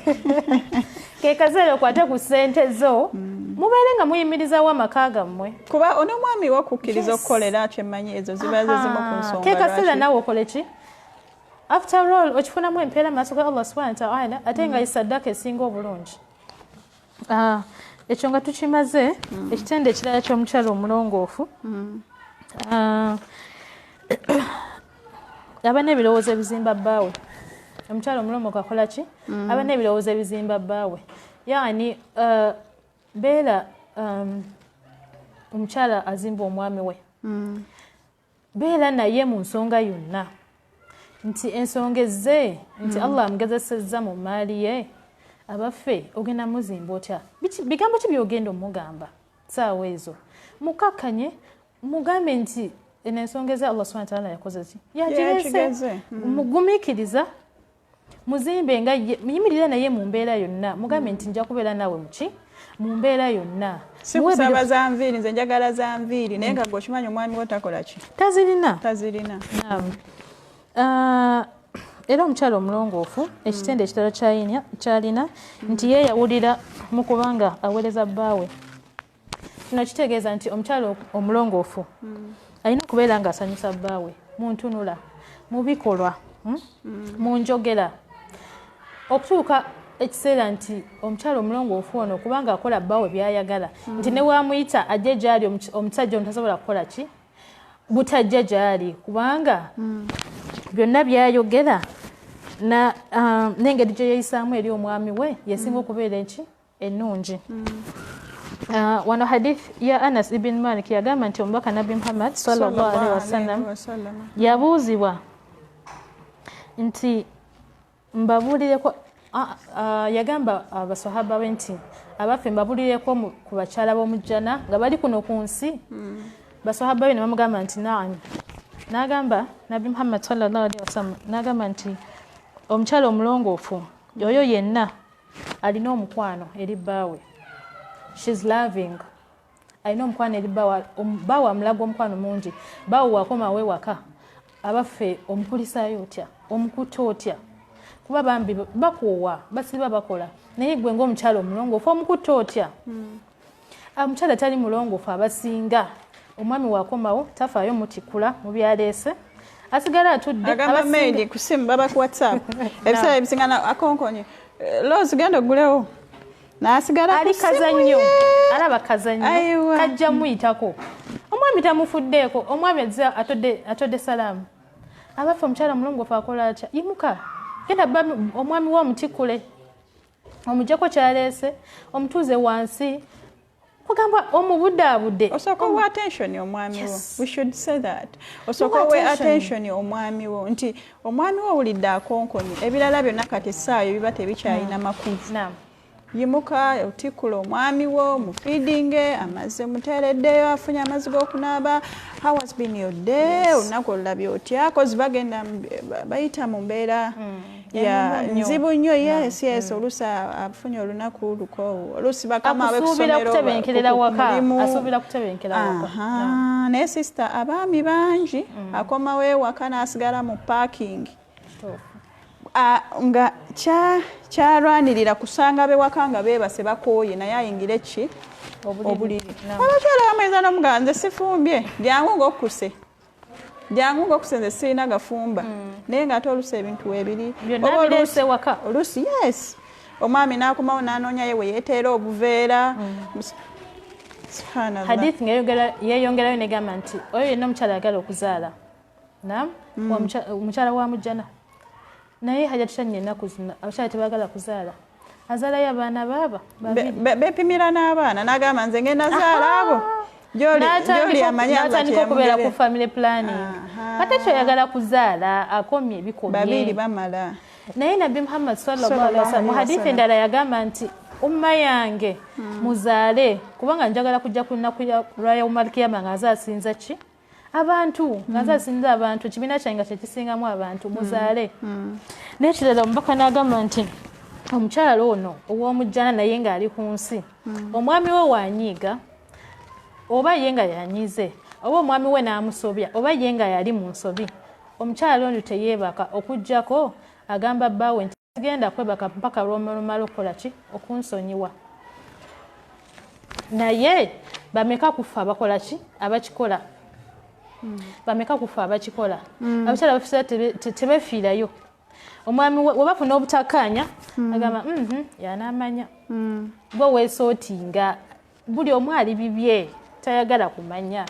ke kaseera okwate ku ssente zo, mubeere nga muyimirizawo amaka gammwe. Kuba onomwami wokukkiriza okukolera kyemmanyi ezo ziba zimu ku nsonga. Ke kaseera naawe okole ki, after all okifunamu empeera maaso ga Allah subhanahu wa ta'ala, ate nga ye saddaaka esinga obulungi. Ekyo nga tukimaze, ekitendo ekirala ky'omukyala omulongoofu, aba n'ebirowoozo ebizimba bbaawe. Omukyala omulongoofu akola ki? Aba n'ebirowoozo ebizimba bbaawe, yaani beera omukyala azimba omwami we, beera naye mu nsonga yonna, nti ensonga ezze nti Allah amugezesezza mu maali ye, abaffe ogenda muzimba otya? Bigambo ki byogenda omugamba saawa ezo? Mukakkanye, mugambe nti eno ensonga eza Allah subhanahu wa ta'ala yakoze ki, yagireese. Mugumiikiriza, muzimbe nga muyimirire naye mu mbeera yonna, mugambe nti nja kubeera naawe muki mu mbeera yonna. Sikusaba za nviiri, nze njagala za nviiri, naye nga gwe okimanyi omwami wo takola ki, tazirina, tazirina. Era omukyala omulongoofu ekitendo ekirala kyalina nti yeeyawulira mu kubanga aweereza bbaawe. Kino kitegeeza nti omukyala omulongoofu alina okubeera ng'asanyusa bbaawe mu ntunula, mu bikolwa. Mu njogera okutuuka ekiseera nti omukyala omulongoofu ono kubanga akola bbaawe byayagala, nti ne wamuyita ajje gyali, omusajja ono tasobola kukola ki butajja gyali, kubanga byonna byayogera n'engeri gye yeeyisaamu eri omwami we yesinga okubeera eki ennungi. Wano hadith ya Anas ibn Malik yagamba nti omubaka Nabbi Muhammad sallallahu alaihi wasallam yabuuzibwa nti mbabuulireko, yagamba abasahaba be nti abaffe mbabuulireko ku bakyala b'omujjana nga bali kuno ku nsi. Basahaba be ne bamugamba nti naam. N'agamba Nabbi Muhammad sallallahu alaihi wasallam n'agamba nti omukyala omulongoofu oyo yenna alina omukwano eri bbaawe, she's loving, alina omukwano eri bbaawe, bbaawe amulaga omukwano mungi, bbaawe wakomawo ewaka abaffe omukulisaayo otya, omukutte otya, kuba bambi bakoowa, basiba bakola, naye gwe ng'omukyala omulongoofu omukutte otya? Omukyala tali mulongoofu abasinga omwami wakomawo tafaayo mutikkula mu byaleese, asigala atudde. Agamba maid ku simu baba ku WhatsApp ebiseera ebisinga akonkonye, Rose genda ogulewo, n'asigala. Ali kazannyo, alaba kazannyo kajja muyitako, omwami tamufuddeeko, omwami azze atodde salaamu. Abaffe omukyala omulongoofu akola atya? Yimuka, genda omwami we omutikkule, omugyeko kyaleese, omutuuze wansi, kugamba omubudaabudde. Osooka owa attention omwami wo. We should say that osooka owe attention omwami wo, nti omwami wo owulidde akonkonye, ebirala byonna kati essaayo biba tebikyalina makulu. Yimuka otikkula omwami wo, mufeedinge amazzi, muteereddeyo, afunye amazzi g'okunaaba. How has been your day? Olunaku olulabye otya? Cause bagenda bayita mu mbeera ya nzibu nnyo. Yes, oluusi afunye olunaku lukoowu, oluusi bakama be kusomero kutebenkerera waka, asuubira kutebenkera waka. Naye sister, abaami bangi akomawo ewaka n'asigala mu parking nga kyalwanirira kusanga bewaka nga beebase bakooye, naye ayingire ki obuliri. Abakyala bamuyinza nomugamba nze sifumbye, jangu ngaokkuse, jangu ngaokkuse, nze sirina gafumba, naye ngaate oluusi ebintu weebiri. Oluusi yes, omwami n'akomawo n'anoonyayo we yeeteera obuveera. Hadith nga yeeyongerayo negamba nti oyo yenna omukyala ayagala okuzaala nam omukyala wa mujjana, naye Hajati Shanya, ennaku zino abakyala tebagala kuzaala, azaalayo abaana baaba. Bepimira n'abaana, n'agamba nze ngenda zaala abo. N'atandika okubeera ku family planning, ate kyoyagala kuzaala akomye bikomye. Babiri bamala. Naye Nabbi Muhammad sallallahu alaihi wasallam mu hadithi endala yagamba nti umma yange muzaale, kubanga njagala kujja ku lunaku lwa yaumal kiyama nga nze asinza ki abantu, nga nze asinza abantu, ekibiina kyange nga kyekisingamu abantu, muzaale. N'ekirala omubaka n'agamba nti omukyala ono ow'omujjana naye ng'ali ku nsi, omwami we wanyiiga, oba ye nga yanyize, oba omwami we n'amusobya, oba ye nga yali mu nsobi, omukyala ono teyeebaka okugjako agamba bbaawe nti genda kwebaka mpaka lw'omulumala okukola ki okunsonyiwa. Naye bameka kufa abakola ki abakikola? Bameka kufa abakikola? Abakyala bafisa tebefiirayo. Omwami we bafuna obutakkaanya, agamba yanaamanya gwe weesootinga, buli omu ali bibye, tayagala kumanya.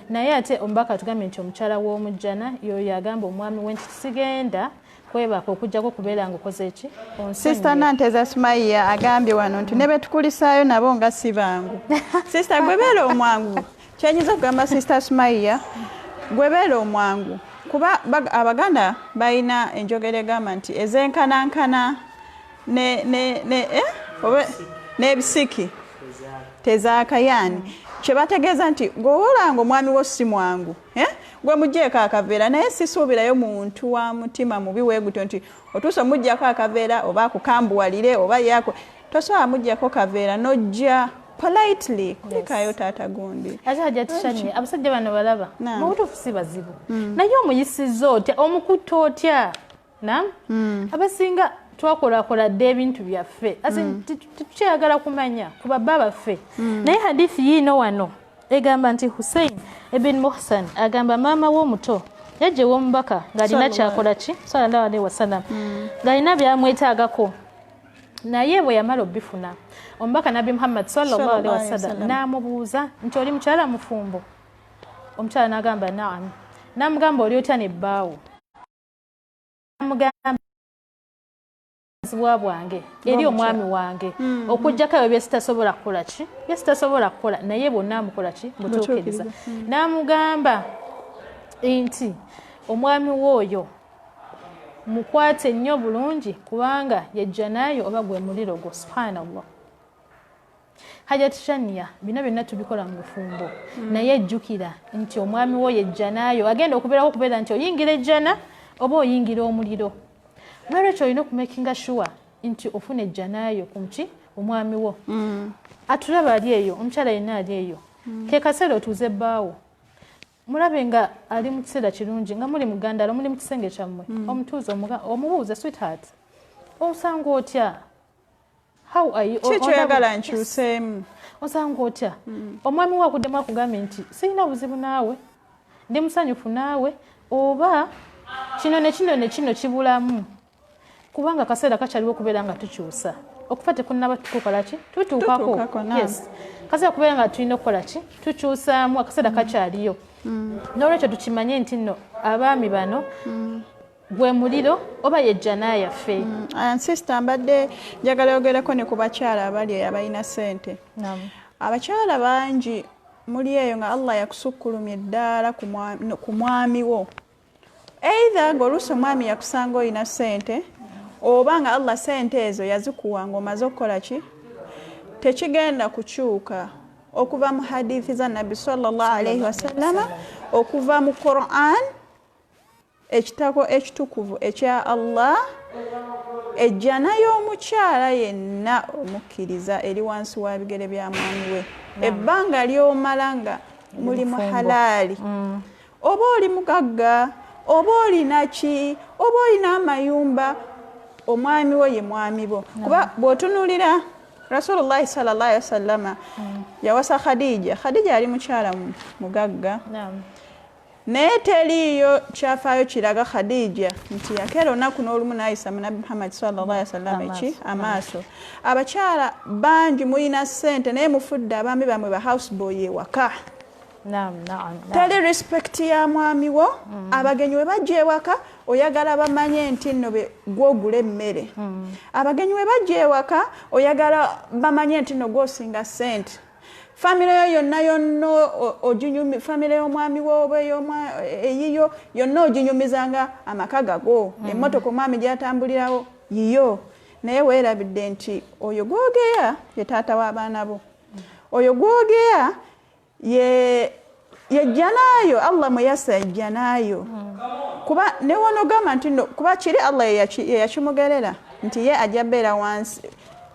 Naye ate omubaka tugambye nti omukyala w'omujjana yoyo agamba omwami we nti sigenda kwebaka okugjako kubeera nga okoze ki. Sister Nanteza Sumaiya agambye wano nti ne betukulisaayo nabo nga si bangu. Sister, gwe beera omwangu. Kyenyinza okugamba Sister Sumaiya, gwe beera omwangu, kuba Abaganda balina enjogera egamba nti ezenkanankana ne n'ebisiki tezaakayaani. Kyebategeeza nti gweolanga omwami wo si mwangu, eh? Gwe mugjeeko akaveera, naye sisuubirayo muntu wa mutima mubi weegutyo nti otuuse omugjako akaveera oba akukambuwalire oba yako. Tosobola mugjako kaveera nojja politely kulikayo taata gundi. Ate Hajati Shani, abasajja bano balaba mu butuufu si bazibu, naye omuyisizza otya, omukutta otya? Nam abasinga twakolakola dda ebintu byaffe, tetukyayagala kumanya ku babba baffe. Naye hadithi yiino wano egamba nti Hussein ibn Muhsan agamba maama we omuto. Yajja ew'omubaka ng'alina kyakola ki sallallahu alaihi wasallam, ng'alina byamwetaagako, naye bwe yamala obifuna, omubaka Nabbi Muhammad sallallahu alaihi wasallam n'amubuuza nti, "Oli mukyala mufumbo?" Omukyala n'agamba, "Naam." N'amugamba, "Oli otya nebbaawo?" N'amugamba, bwange eri omwami wange okugjako ebyo byesitasobola kukola ki, byesitasobola kukola, naye bonna amukola ki, butuukiriza. N'amugamba nti omwami w'oyo mukwate nnyo bulungi, kubanga yejja naayo oba gwe muliro gwo. Subhanallah. Hajat Shania, bino byonna tubikola mu bufumbo, naye ejjukira nti omwami wo yejja naayo agenda okubeerako, okubeera nti oyingira ejjana oba oyingira omuliro. Nolwekyo olina okumakinga sure nti ofuna ejjanaayo ku ki omwami wo. Atulaba ali eyo, omukyala yenna ali eyo, ke kaseera otuuze ebbaawo, mulabe nga ali mu kiseera kirungi, nga muli mugandalo, muli mu kisenge kyammwe, omutuuze, omubuuze, "Sweetheart, osanga otya? How are you?" Ki kyoyagala nkyuseemu? "Osanga otya?" Omwami we akuddemu akugambye nti, "Sirina buzibu naawe, ndi musanyufu naawe," oba, "Kino ne kino ne kino kibulamu," kubanga akaseera kakyaliwo okubeera nga tukyusa, okufa tekunnaba tukukola ki, tutuukako. Tutuukako, naam. Yes, kaseera kubeera nga tulina okukola ki, tukyusaamu, akaseera kakyaliyo. N'olwekyo tukimanye nti nno abaami bano gwe muliro oba yejjana yaffe. Sister, mbadde njagala yogereko ne ku bakyala abali eyo abalina ssente. Abakyala bangi muli eyo nga Allah yakusukkulumya eddaala ku mwami wo, either ng'oluusi omwami yakusanga olina ssente, oba nga Allah ssente ezo yazikuwa ng'omaze okukola ki. Tekigenda kukyuka okuva mu hadithi za Nabbi sallallahu alaihi wasallama, okuva mu Quran, ekitabo ekitukuvu ekya Allah. Ejjana y'omukyala yenna omukkiriza eri wansi wa bigere bya mwami we. Ebbanga ly'omala nga muli mu mufumbo. halaali, oba oli mugagga, oba olina ki, oba olina amayumba, omwami wo ye mwami bo. Kuba bw'otunuulira Rasulullahi sallallahu alaihi wasallama, yawasa Khadija. Khadija yali mukyala mugagga, naye teriiyo kyafaayo kiraga Khadija nti yakeera olunaku n'olumu n'ayisa mu Nabbi Muhammad sallallahu alaihi wasallam eki amaaso. Abakyala bangi mulina ssente, naye mufudde abaami bammwe ba houseboy ewaka. Naam, naam, naam. Teri respect ya mwami wo. Abagenyi we bajja ewaka, oyagala bamanye nti nno gwogula emmere. Abagenyi we bajja ewaka, oyagala bamanye nti nno gwosinga ssente. Famire yo yonna yonna oginyumi, famire y'omwami wo oba eyiyo yonna oginyumizanga amaka gago. Emmotoka omwami gyatambulirawo yiyo, naye weerabidde nti oyo gwogeya ye taata w'abaana bo, oyo gwogeya ye yejjanaayo Allah mwe yassa ejjanaayo. Kuba newonogamba nti no, kuba kiri Allah yeyakimugerera nti ye ajja beera wansi,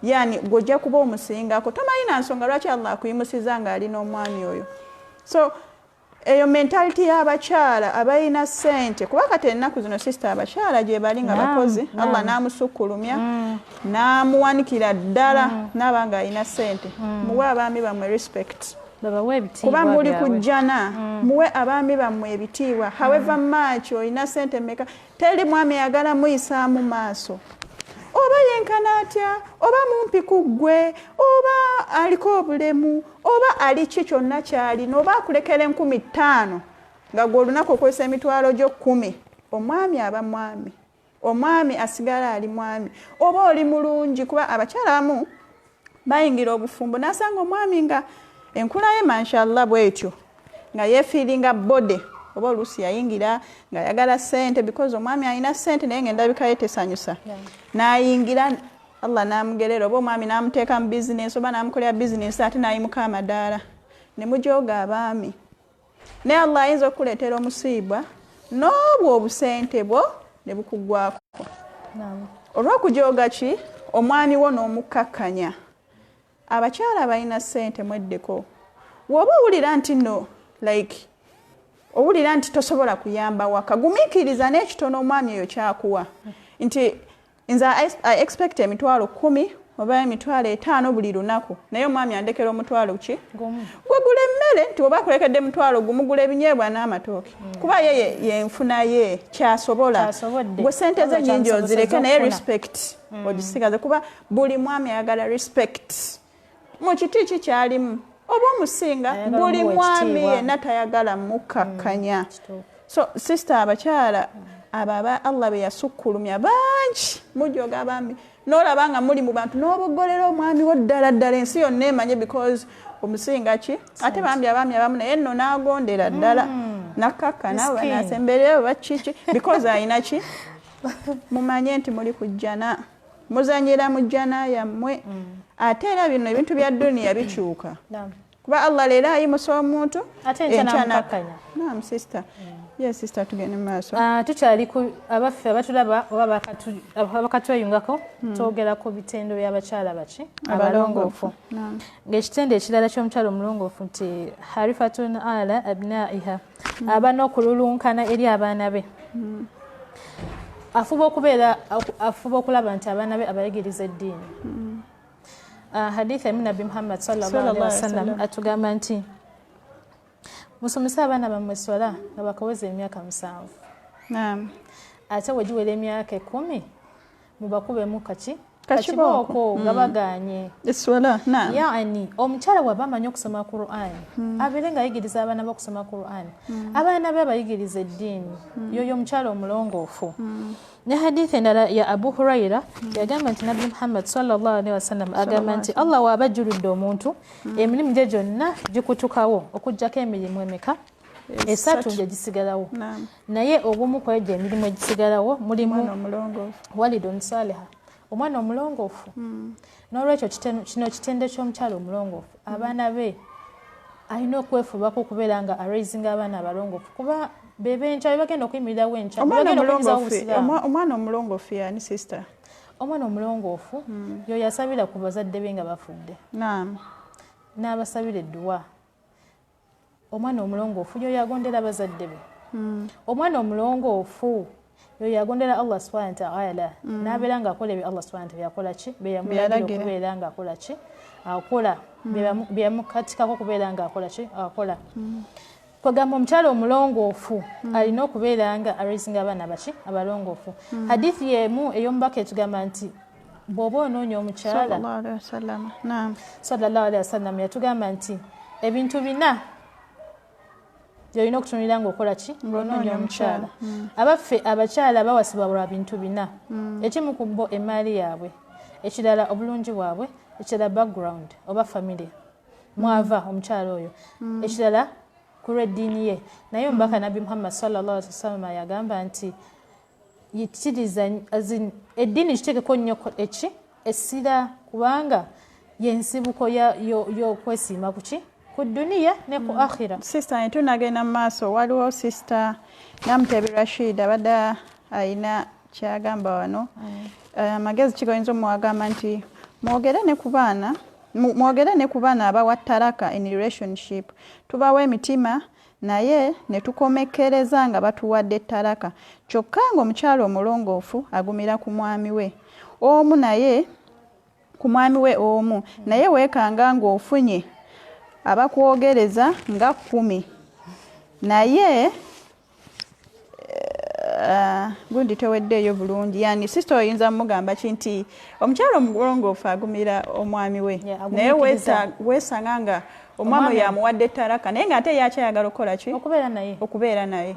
yani gwojja kuba omusingako. Tomanyi na nsonga lwaki Allah akuyimusiza ng'ali n'omwami oyo. So eyo mentality y'abakyala abalina ssente, kuba kati ennaku zino, sister, abakyala gye bali nga bakozi, Allah n'amusukkulumya n'amuwanikira ddala n'aba ng'alina ssente, muwe abaami bammwe respect. Babawe ebitiibwa Kuba muli byabwe. Kujjana, muwe abaami bammwe ebitiibwa. However much olina ssente mmeka, teri mwami ayagala muyisaamu maaso, oba yenkana atya, oba mumpi ku ggwe, oba aliko obulemu, oba ali ki kyonna kyalina, oba akulekera 5000 nga gwe olunaku okozesa emitwalo gyo 10. Omwami aba mwami, omwami asigala ali mwami, oba oli mulungi. Kuba abakyala abamu bayingira obufumbo n'asanga omwami nga enkula ye mashallah bwetyo, nga yeefiiringa body, oba oluusi yayingira ng'ayagala ssente because omwami alina ssente, naye ng'endabika ye tesanyusa, n'ayingira, Allah n'amugerera, oba omwami n'amuteeka mu bizinesi, oba n'amukolera bizinesi, ate n'ayimuka amadaala ne mujooga abaami. Naye Allah ayinza okukuleetera omusiibwa n'obwo obusente bwo ne bukuggwako olw'okujooga ki omwami wo n'omukkakkanya. Abakyala abalina ssente mweddeko. Bw'oba owulira nti no, like owulira nti tosobola kuyamba waka, gumiikiriza n'ekitono omwami oyo kyakuwa, nti nze I expect emitwalo 10. Oba 50,000 buli lunaku, naye omwami andekera 1,000 ki? Gwegula emmere nti oba akulekedde 1,000 gumugula ebinyeebwa n'amatooke. Kuba ye yenfuna ye kyasobola. Gwe sente ze nnyingi ozireke, naye respect ogisigaze, kuba buli mwami ayagala respect. Mu kiti ki kyalimu oba omusinga, buli mwami yenna tayagala mukakkanya. So sister, abakyala abo aba Allah be yasukkulumya bangi mujoga abaami, n'olaba nga muli mu bantu n'oboggolera omwami wo ddala ddala ensi yonna emanye because omusinga ki. Ate bambi abaami abamu naye nno n'agondera ddala nakkakkana oba n'asemberera oba kiki because alina ki. Mumanye nti muli kujjana, muzanyira mu jjana yammwe. Ate era bino ebintu bya duniya bikyuka, kuba Allah leero ayimusa omuntu. Naam sister. Yes sister, tugende mu maaso. Tukyali ku abaffe abatulaba oba abakatweyungako, twogera ku bitendo by'abakyala baki? Abalongoofu. Ng'ekitendo ekirala ky'omukyala omulongoofu nti harifatun ala abnaiha, aba n'okululunkana eri abaana be. Afuba okubeera, afuba okulaba nti abaana be abayigiriza eddiini. Hadithi emu Nabbi Muhammad sallallahu alaihi wasallam atugamba nti musomese abaana bammwe swala nga bakaweza emyaka 7. Ate we giwera emyaka 10 mubakubemu kaki? Kakibooko nga baganye eswala. Yani omukyala bw'aba amanyi okusoma Qur'an, abeere ng'ayigiriza abaana be okusoma Qur'an, abaana be abayigiriza eddiini, yoyo omukyala omulongoofu. Ne hadithi endala ya Abu Huraira yagamba nti Nabbi Muhammad sallallahu alaihi wasallam agamba nti Allah w'aba ajjuludde omuntu, emirimu gye gyonna gikutukawo okuggyako emirimu emeka? 3 gye gisigalawo. Naye ogumu ku egyo emirimu egisigalawo mulimu walidun saliha, omwana omulongoofu. N'olwekyo kino kitendo ky'omukyala omulongoofu, abaana be alina okwefubako okubeera nga araisinga abaana abalongoofu, kuba bebenkya bebagenda okuyimirirawo enkya. Omwana omulongoofu yani sister? Omwana omulongoofu yoyo asabira ku bazadde be nga bafudde. N'abasabira edduwa. Omwana omulongoofu yoyo agondera bazadde be. Omwana omulongoofu yoyo agondera Allah subhanahu wa ta'ala, n'abeera ng'akola ebyo Allah subhanahu wa ta'ala byakola ki? Bye yamulagira okubeera ng'akola ki? Akola. Byeyamukatikako okubeera ng'akola ki? Akola. Kwegamba omukyala omulongoofu alina okubeera nga araisinga abaana baki? Abalongoofu. Hadithi y'emu ey'omubaka etugamba nti bw'oba onoonya omukyala, sallallahu alaihi wasallam yatugamba nti ebintu 4 byolina okutunulira ng'okola ki? Ng'onoonya omukyala. Abaffe, abakyala bawasibwa lwa bintu 4. Ekimu ku bo emaali yaabwe, ekirala obulungi bwabwe, ekirala background oba family mwava omukyala oyo, ekirala ku lw'eddiini ye. Naye omubaka Nabbi Muhammad sallallahu alaihi wasallam yagamba nti yitiriza eddiini kiteekeko nnyo eki essira, kubanga yensibuko y'okwesiima kuki? Ku duniya ne ku akhira. Sister, tunagenda mu maaso, waliwo sister Namutebi Rashid abadde ayina kyagamba wano. Amagezi ki goyinza omuwagamba nti mwogere ne ku baana, mwogere ne ku baana abawa talaka in relationship? Tubawa emitima naye ne tukomekkereza nga batuwadde talaka, kyokka ng'omukyala omulongoofu agumira ku mwami we omu, naye ku mwami we omu, naye weekanga ng'ofunye abakwogereza nga 10, naye gundi teweddeeyo bulungi. Yani sister, oyinza mugamba ki nti omukyala omulongoofu agumira omwami we, naye weesanga nga omwami oyo amuwadde talaka, naye ng'ate yakyayagala okukola ki? Okubeera naye. Okubeera naye.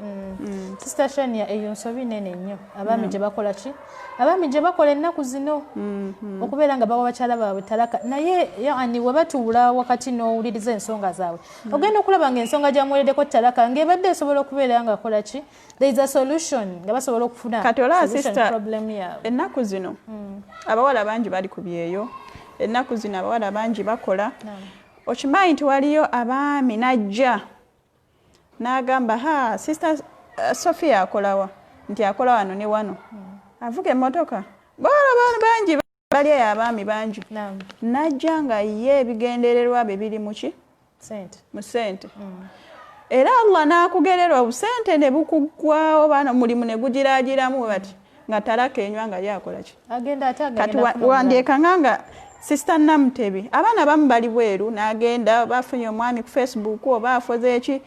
Sister Shania, eyo nsobi nene nnyo abaami gye bakola ki? Abaami gye bakola ennaku zino, okubeera nga bawa bakyala baabwe talaka. Naye yani we batuula wakati n'owuliriza ensonga zaabwe, ogenda okulaba nga ensonga gyamuwereddeko talaka ng'ebadde esobola okubeera nga akola ki? There is a solution nga basobola okufuna. Kati olaba sister, problem yaabwe. Ennaku zino abawala bangi bali ku byeyo, ennaku zino abawala bangi bakola. Okimanyi nti waliyo abaami najja n'agamba, "Ha, sister Sophia akolawa?" Nti akola wano ne wano, avuga emmotoka. Bawala bangi bali eyo, abaami bangi najja nga ye ebigendererwa bye biri muki? Mu ssente. Era Allah n'akugerera obusente ne bukuggwawo, baana omulimu ne gugiraagiramu bati nga talaka enywa nga ye akola ki? Kati wandyekanga nga Sister Namutebi, abaana abamu bali bweru n'agenda bafunye omwami ku Facebook oba afoze eki,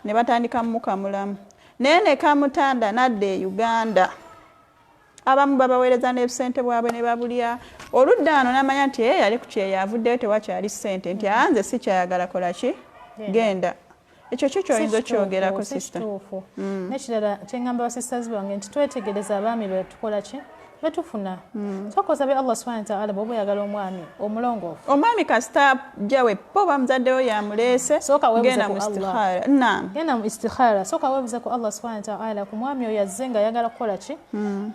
ne batandika mumukamulamu, naye ne kamutanda n'adda e Uganda. Abamu babaweereza n'ebusente bwabwe ne babulya. Oludda wano n'amanya nti ye yali ku kyeyo, avuddeyo, tewakyali ssente, nti nze sikyayagala kola ki, genda. Ekyo ki kyoyinza okyogerako, sister? Kituufu. Nekirala kyeŋŋamba basisters bange nti twetegereza abaami betukola ki, betufuna. Sooka osabe Allah subhana wataala bw'oba oyagala omwami omulongoofu. Omwami kasita jjawe po bamuzaddewo yamuleese, Sooka weebuze genda ku mu Allah. istikhara. Naam. Genda mu istikhara, sooka weebuze ku Allah subhana wataala ku mwami oyo azze nga ayagala kukola ki,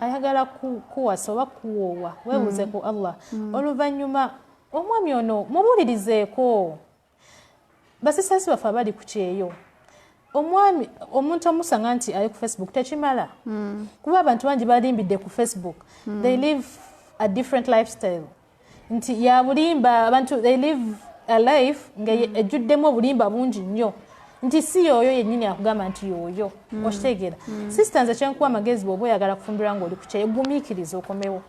ayagala kuwasa oba kuwoowa. Weebuze ku Allah. Oluvannyuma omwami ono mubuulirizeeko. Basisters baffe abali ku kyeyo, omwami omuntu omusanga nti ali ku Facebook tekimala, kuba abantu bangi balimbidde ku Facebook. They live a different lifestyle nti ya bulimba. Abantu they live a life nga ejjuddemu obulimba bungi nnyo, nti si yooyo yennyini akugamba nti yooyo. Okitegeera, sister? Nze kyenkuwa amagezi, bw'oba oyagala kufumbirwa ng'oli ku kyeyo, gumiikiriza okomewo,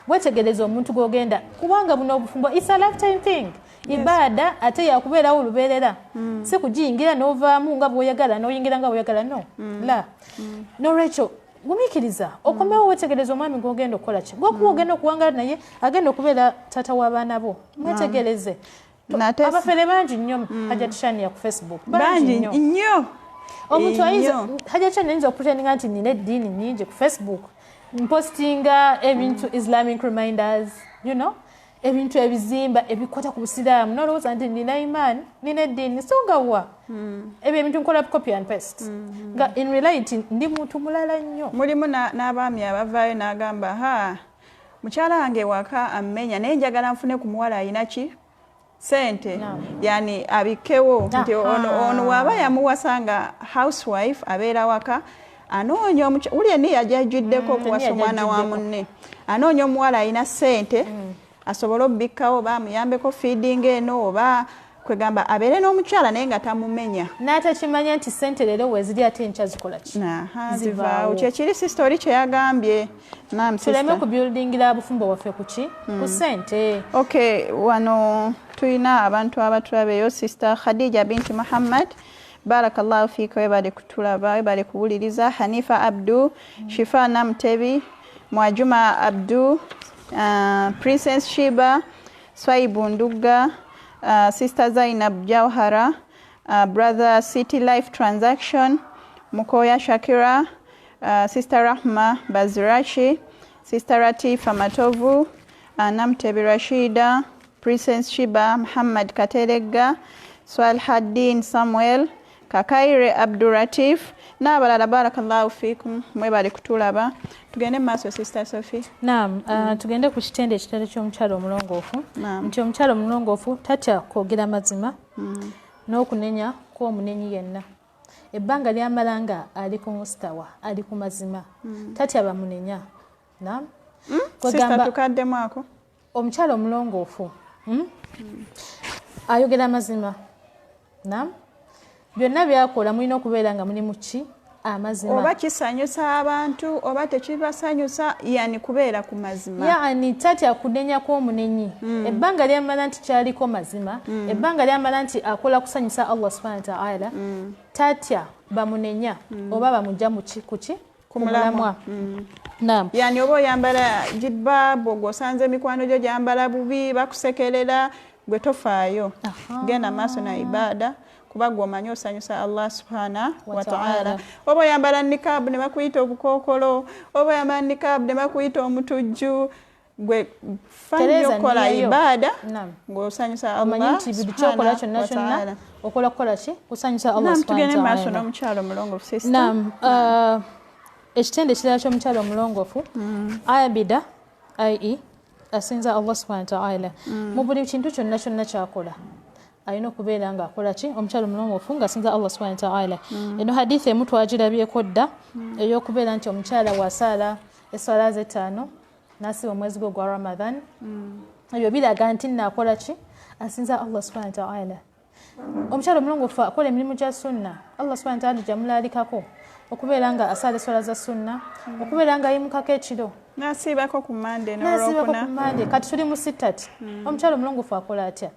wetegereza omuntu gw'ogenda, kubanga buno obufumbo is a lifetime thing, ibaada ate yakubeerawo olubeerera, si kugiyingira n'ovaamu nga bw'oyagala, n'oyingira nga bw'oyagala, no la. N'olwekyo gumiikiriza okomewo, wetegereza omwami gw'ogenda okukola ki, gwokuba ogenda okuwangala naye, agenda okubeera taata w'abaana bo. Mwetegereze. Abafere bangi nnyo, Hajat Shania, ku Facebook bangi bangi nnyo. Nnyo. Omuntu ayinza Nnyo. Hajat Shania ayinza okupretendinga nti nina eddiini nnyingi ku Facebook, mpostinga ebintu Islamic reminders, ebintu ebizimba ebikwata ku busiraamu, nolowooza nti nina imaani, nina eddiini, so nga wa ebyo ebintu nkola copy and paste, nga in reality ndi muntu mulala nnyo. Mulimu n'abaami abavaayo n'agamba, ha, mukyala wange waka ammenya, naye njagala nfune ku muwala alina ki, sente, yani abikkewo nti ono waaba yamuwasa nga housewife, abeera waka anoonya wuli eni yajajjuddeko okuwasa eni omwana wa yajajjuddeko. munne, anoonya omuwala alina sente asobole obbikkawo oba amuyambeko feeding eno, oba kwegamba abeere n'omukyala naye nga tamumenya. N'atakimanya nti sente leero weeziri ate enkya zikola ki? Aha, Zivaawo. Zivaawo. Kyekiri, sister, oli kyeyagambye. Naam, Tuleme sister. kubuildingira bufumbo bwaffe ku ki, ku sente. Okay, wano tulina abantu abatulabeyo. Sister Khadija binti Muhammad, barakallahu fika, webale kutulaba, webale kuwuliriza. Hanifa Abdu, Shifa Namutebi, Mwajuma Abdu, Princess Shiba, Swaibu Ndugga, Sister Zainab Jauhara, Brother City Life Transaction, Mukoya Shakira, Sister Rahma Bazirashi, Sister Ratifa Matovu, Namtebi Rashida, Princess Shiba, Muhammad Kateregga, Swalhaddin Samuel, Kakaire Abduratif n'abalala. Barakallahu fikum, mwebale kutulaba. Tugende mu maaso, Sister Sophie. Naam, tugende ku kitende ekitale ky'omukyala omulongoofu. Naam. Nti omukyala omulongoofu tatya kwogera mazima n'okunenya kw'omunenyi yenna. Ebbanga lyamala nga ali ku mustawa, ali ku mazima, tatya bamunenya. Naam. Sister, Kwegamba tukaddemu ako. Omukyala omulongoofu, Ayogera mazima. Naam, byonna byakola mulina okubeera nga muli mu ki, amazima. Oba kisanyusa abantu oba tekibasanyusa, yani kubeera ku mazima. Yani tatya kunenya kw'omunenyi ebbanga lyamala nti kyaliko mazima, ebbanga lyamala nti akola kusanyusa Allah subhana wataala, tatya bamunenya oba bamugja muki, kuki, ku mulamwa. Naam. Yani oba oyambala jilbaabu, gwosanze emikwano gyo gyambala bubi, bakusekerera, gwe tofaayo, genda maaso na ibaada, kuba gwe omanyi osanyusa Allah subhana wataala. Oba oyambala nikaabu ne bakuyita obukookolo, oba oyambala nikaabu ne bakuyita omutujju, gwe fanyo Tereza kola nniyo. ibaada Naam. ng'osanyusa Omanyi Allah nti buli kyokola subhana kyonna kyonna wataala. okola kukola ki, kusanyusa Allah Naam, subhana tugende maaso wataala. n'omukyalo omulongoofu, sister. Naam, ekitende ekirala ky'omukyala omulongoofu, abida, ie asinza Allah subhana wataala mu buli kintu kyonna kyonna kyakola. Alina okubeera ng'akola ki, omukyala omulongoofu ng'asinza Allah subhana wataala. Eno hadithi emu twagirabyeko dda, ey'okubeera nti omukyala bw'asaala eswala ze ttaano n'asiba omwezi gwe gwa Ramadan, ebyo biraga nti nno akola ki, asinza Allah subhana wataala. Omukyala omulongoofu akola emirimu gya sunna. Allah subhana wataala gyamulaalikako okubeera nga asaala eswala za sunna, okubeera nga ayimukako ekiro. Nasiibako ku Mande Nasiibako n'olwokuna. ku Mande. Kati tuli mu sittati. Omukyala omulongoofu akola atya?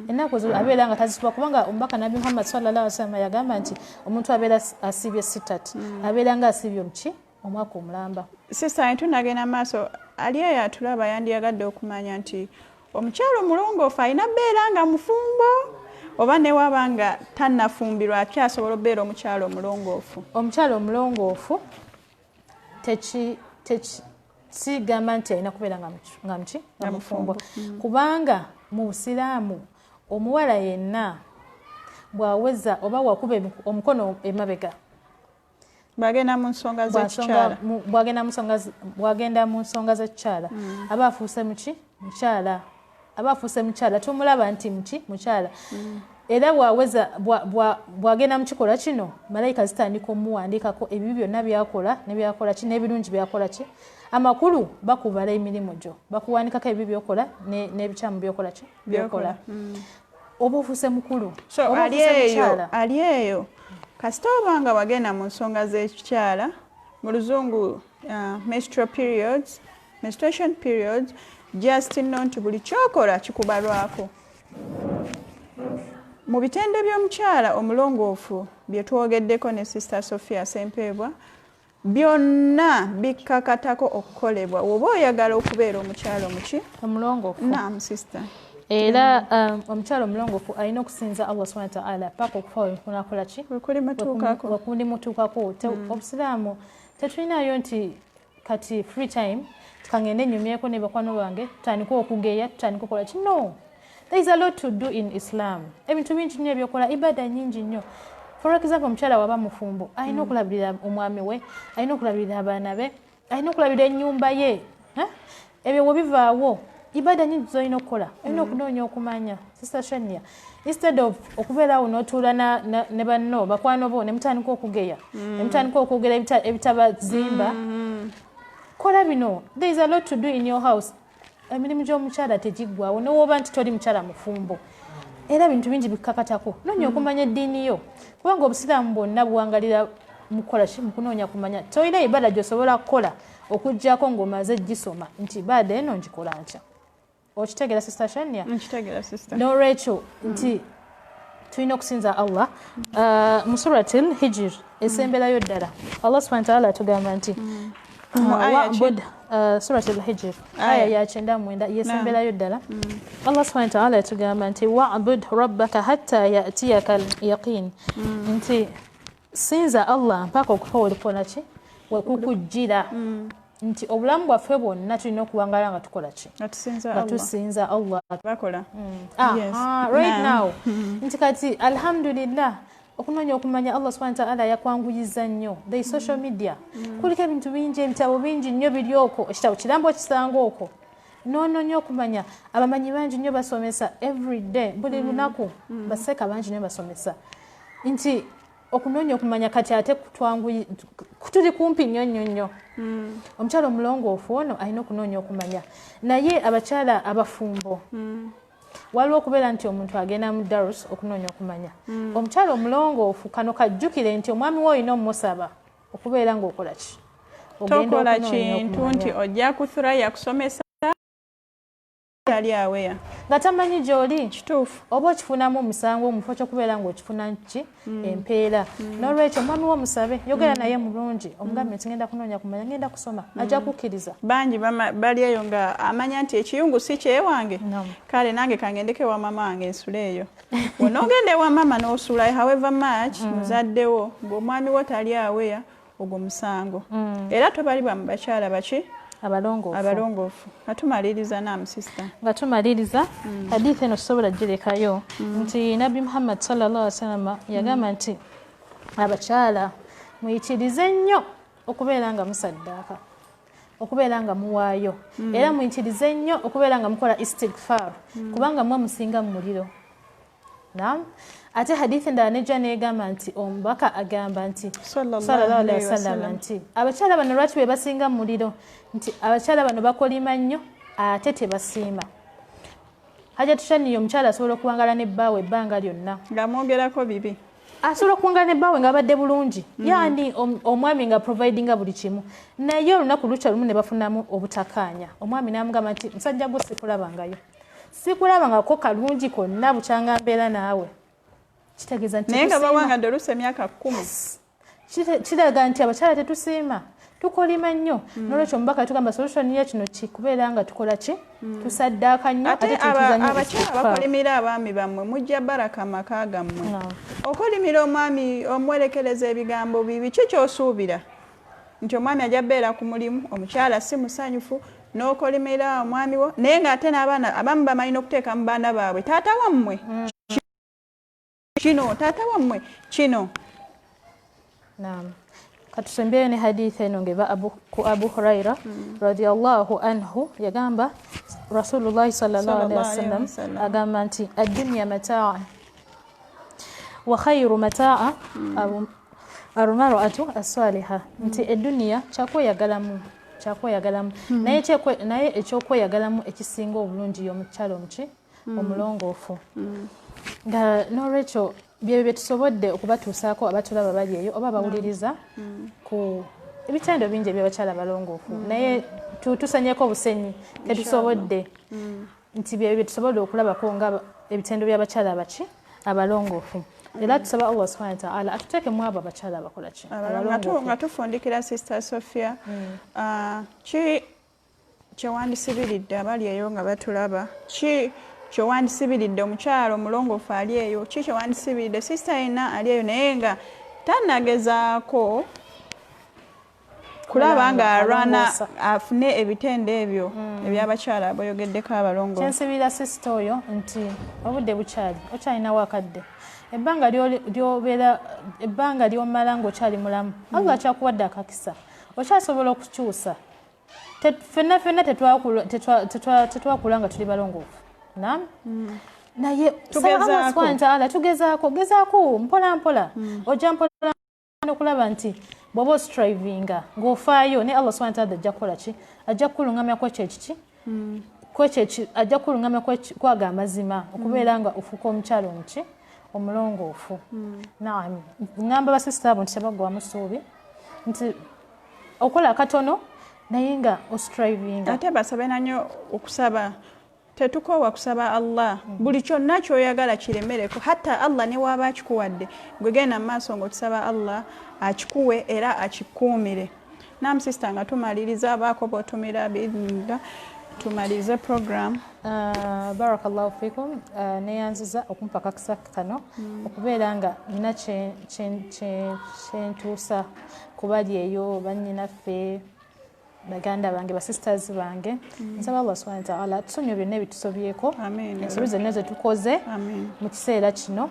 Ennaku ezo abeera nga tazisiba, kubanga omubaka Nabbi Muhammad sallallahu alaihi wasallam yagamba nti omuntu abeera asiibye sittati abeera nga asiibye omuki omwaka omulamba. Sister, tunagenda maaso. Ali eyo atulaba yandiyagadde okumanya nti omukyala omulongoofu alina bbeera nga mufumbo, oba ne waba nga tannafumbirwa akyasobola okubeera omukyala omulongoofu? Omukyala omulongoofu sigamba nti alina kubeera nga muki nga mufumbo, kubanga mu Busiraamu omuwala yenna bw'aweza oba wakuba omukono emabega bwagenda mu nsonga z'ekikyala, bw'agenda mu nsonga z'ekikyala, aba afuuse muki mukyala, aba afuuse mukyala, tumulaba nti muki mukyala. Era bw'aweza bw'agenda mu kikolwa kino, malayika zitandika omuwandiikako ebibi byonna byakola nebyakola ki n'ebirungi byakola ki. Amakulu bakubala emirimu gyo, bakuwandikako ebibi byokola n'ebikyamu byokola ki byokola. Oba ofuuse mukulu, So oba ali ofuuse eyo mukyala. Ali eyo, kasita oba nga wagenda mu nsonga z'ekikyala, mu Luzungu menstrual periods, menstruation periods, just know nti buli kyokola kikubalwako. Mu bitendo by'omukyala omulongoofu bye twogeddeko ne Sister Sophia Sempeebwa, byonna bikkakatako okukolebwa oba oyagala okubeera omukyala omuki omulongoofu. Naam, sister. Era omukyala omulongoofu alina okusinza Allah subhana wataala paka okufa wekunakola ki wekulimutuukako. Wekulimutuukako. Obusiraamu tetulinayo nti kati free time kangende nyumyeko ne bakwano bange, tutandike okugeya, tutandike okukola ki. No, there is a lot to do in Islam. Ebintu bingi nnyo ebyokola, ibada nyingi nnyo. For example, omukyala waba mufumbo alina okulabirira omwami we, alina okulabirira abaana be, alina okulabirira ennyumba ye. Eh? Ebyo we bivaawo, ibada nyingi zolina okukola, olina okunoonya okumanya. Sister Shania, instead of okubeera awo n'otuula ne banno bakwano bo ne mutandika okugeya, ne mutandika okwogera ebitabazimba, kola bino. There is a lot to do in your house. Emirimu gy'omukyala tegiggwawo newoba nti toli mukyala mufumbo, era bintu bingi bikakatako. Noonya okumanya eddiini yo, kubanga obusiraamu bwonna buwangalira mukukola ki? Mukunoonya kumanya. Tolina ibada gy'osobola kukola okugyako ng'omaze gisoma nti ibada eno ngikola ntya. Okitegeera, Sister Shania? Nkitegeera, sister. N'olwekyo nti tulina okusinza Allah. Mu Surat al Hijir esemberayo ddala, Allah subhana wataala atugamba nti Mu aya ki? wa'bud, Surat al Hijir Aya. Aya ya 99 yesemberayo ddala. Allah subhana wataala atugamba nti wa'bud rabbaka hatta yatiyaka al yaqin, nti sinza Allah mpaka okufa olikola ki wekukujjira, nti obulamu bwaffe bwonna tulina okuwangala nga tukola ki? Nga tusinza Nga Allah. tusinza Allah. Bakola. Aha, Yes. right. Naam. Now nti kati alhamdulillah, okunoonya okumanya Allah subhana wataala yakwanguyiza nnyo. The social media kuliko ebintu bingi, ebitabo bingi nnyo biri okwo, ekitabo kirambo okisanga okwo noonoonya okumanya. Abamanyi bangi nnyo basomesa every day, buli lunaku baseeka bangi nnyo basomesa, nti okunoonya okumanya kati ate tuli kumpi nnyo nnyo nnyo. Omukyala omulongoofu ono alina okunoonya okumanya, naye abakyala abafumbo, waliwo okubeera nti omuntu agenda mu darus okunoonya okumanya. Omukyala omulongoofu kano kajjukire nti omwami we olina omusaba okubeera ng'okola ki? Ogenda Tokola okunoonya kintu okumanya. Nti ojja kuthuraya kusomesa ali aweya nga tamanyi gy'oli. Kituufu. Oba okifunamu omusango mu kifo ky'okubeera ng'okifuna ki empeera. N'olwekyo omwami wo musabe, yogera naye mulungi, omugambe nti ngenda kunoonya kumanya, ngenda kusoma, ajja kukkiriza. Bangi bali eyo nga amanya nti ekiyungu si kyewange. No. Kale nange kangendeko ewa mama wange nsula eyo. Onoogenda ewa mama n'osula, however much muzaddewo, ng'omwami wo tali aweya, ogwo musango, era tobalibwa mu bakyala baki? Abalongoofu. Abalongoofu. Nga tumaliriza, naam, sister. Nga tumaliriza, hadithi eno tusobola girekayo, nti Nabbi Muhammad sallallahu alaihi wasallam yagamba nti abakyala muyitirize nnyo okubeera nga musaddaaka, okubeera nga muwaayo, era muyitirize nnyo okubeera nga mukola istigfar, kubanga mwe musinga mu muliro. Naam, ate hadithi endala nejja negamba nti omubaka agamba nti Sallallahu sallallahu alaihi alaihi wasallam wasallam. nti abakyala bano lwaki be basinga mu muliro? Nti abakyala bano bakolima nnyo ate tebasiima. Hajja tushaniyo, omukyala asobola okuwangala nebbaawe ebbanga lyonna nga mwogerako bibi. Asobola okuwangala ne bbaawe ng'abadde bulungi, yani omwami nga providinga buli kimu, naye olunaku lukya lumu ne bafunamu obutakaanya, omwami n'amugamba nti musajja gwo sikulabangayo, sikulabangako kalungi konna bukyanga mbeera naawe. Kitegeeza nti naye nga bawangadde oluusi emyaka 10. Kiraga nti abakyala tetusiima, tukolima nnyo. Nolwekyo omubaka yatugamba solution ye kino kikubeera nga tukola ki, tusaddaaka nnyo. Ate abakyala bakolimira abaami bammwe, mujja baraka maka gammwe. Okolimira omwami, omwerekereza ebigambo bibi, ki ky'osuubira nti omwami ajja beera ku mulimu, omukyala si musanyufu, n'okolimira omwami wo, naye ng'ate n'abaana abamu bamanyi n'okuteeka mu baana baabwe, taata wammwe kino, taata wammwe kino. Naam. Katusembyeyo ne hadithi eno ngeva ku Abu Huraira radiyallahu anhu, yagamba Rasulullah sallallahu alaihi wasallam agamba nti ad-dunya mataa wa khayru mataa al-mar'atu as-salihah, nti eduniya kyakweyagalamu, kyakweyagalamu, naye ekyokweyagalamu ekisinga obulungi y'omukyala omuki omulongoofu. Nga n'olwekyo byebyo bye tusobodde okubatuusaako abatulaba bali eyo oba bawuliriza ku ebitendo bingi eby'abakyala abalongoofu, naye tusanyeko obusenyi tetusobodde, nti byebyo bye tusobodde okulabako nga ebitendo by'abakyala abaki abalongoofu. Era tusaba Allah subhanahu wa ta'ala atuteekemu abo abakyala abakola ki abalongoofu. Nga tufundikira Sister Sophia, ki kyewandisibiridde abali eyo nga batulaba, ki kyewandisibiridde omukyala omulongoofu ali eyo, ki kyewandisibiridde sister yenna ali eyo naye nga tannagezaako kulaba ng'alwana afune ebitendo ebyo ebyabakyala boyogeddeko abalongoofu? Kyensibira sister oyo nti obudde bukyali, okyalinawo akadde, ebbanga lyobeera, ebbanga lyomala ng'okyali mulamu, Allah akyakuwadde akakisa, okyasobola okukyusa. Ffenna ffenna tetwakula nga tuli balongoofu. Naam, naye tugezaako, tugezaako, gezaako mpola mpola, ojja mpola okulaba nti bw'oba ostrivinga ng'ofaayo ne Allah subhanahu wa ta'ala ajja kukola ki, ajja kukulungamya kwekyo ekiki, kwekyo ajja kukulungamya kwaga amazima, okubeera nga ofuuka omukyala omuki omulongoofu. Naam, ngamba basisita abo nti tebaggwamu ssuubi, nti okola akatono naye nga ostrivinga. Ate basabe nanyo okusaba, tetukoowa kusaba Allah buli kyonna ky'oyagala kiremereko, hatta Allah ne waaba akikuwadde, gwe genda mu maaso ng'otusaba Allah akikuwe era akikuumire. Naam sister, nga tumaliriza, abaako b'otumira biidhnillah tumalirize program. Barakallahu fikum. Neyanziza okumpa akakisa kano okubeera nga nina kyentuusa ku bali eyo, bannyinaffe, baganda bange, basisters bange. Nsaba Allah subhanahu wa ta'ala tusonyiwe byonna ebitusobyeko, ensobi zonna ze tukoze mu kiseera kino.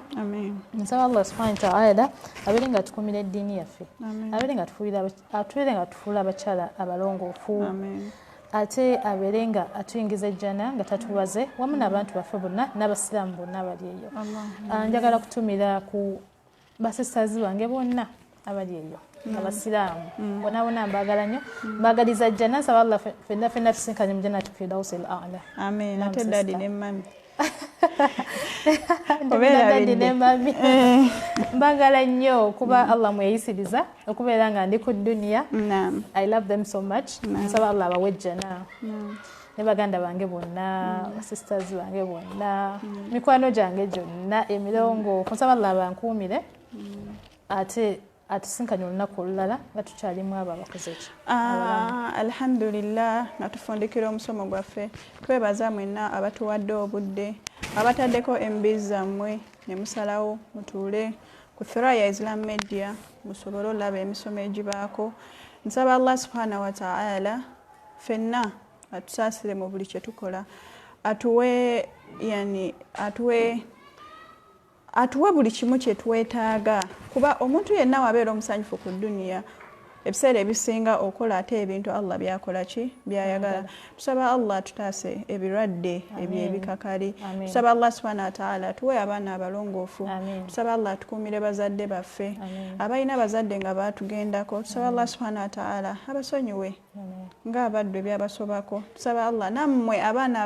Nsaba Allah subhanahu wa ta'ala abeere nga atukuumira eddiini yaffe, abeere nga atufuula abakyala abalongoofu, ate abeere nga atuyingiza ejjana nga tatubaze, wamu n'abantu baffe bonna n'abasiraamu bonna abali eyo. Njagala kutumira ku basisters bange bonna abali eyo abasiraamu bonna bonna, mbaagala nnyo, mbaagaliza jjana. Nsaba Allah ffenna ffenna tusinkanye mu jannati firdausi al a'la. Amin. Ate daddy ne mummy. Daddy ne mummy mbaagala nnyo kuba Allah mweyisiriza okubeera nga ndi ku duniya. I love them so much. Nsaba Allah abawe ejjana ne baganda bange bonna, sisters bange bonna, mikwano gyange gyonna emirongoofu. Nsaba Allah abankuumire ate atusinkanye olunaku olulala nga tukyalimu abo abakoze ki. Alhamdulillah, nga tufundikira omusomo gwaffe, twebaza mwenna abatuwadde obudde, abataddeko embizi zammwe ne musalawo mutuule ku Thuraya Islam Media musobole olaba emisomo egibaako. Nsaba Allah subhanahu wa ta'ala ffenna atusaasire mu buli kye tukola, atuwe yani atuwe buli kimu kye twetaaga, kuba omuntu yenna wabeera omusanyufu ku duniya ebiseera ebisinga okola ate ebintu Allah byakola ki byayagala. Tusaba Allah atutaase ebirwadde ebyo ebikakali. Tusaba Allah subhanahu wa ta'ala atuwe abaana abalongoofu. Tusaba Allah atukuumire bazadde baffe, abalina bazadde nga baatugendako. Tusaba Allah subhanahu wa ta'ala abasonyiwe ng'abaddu ebyabasobako. Tusaba Allah nammwe abaana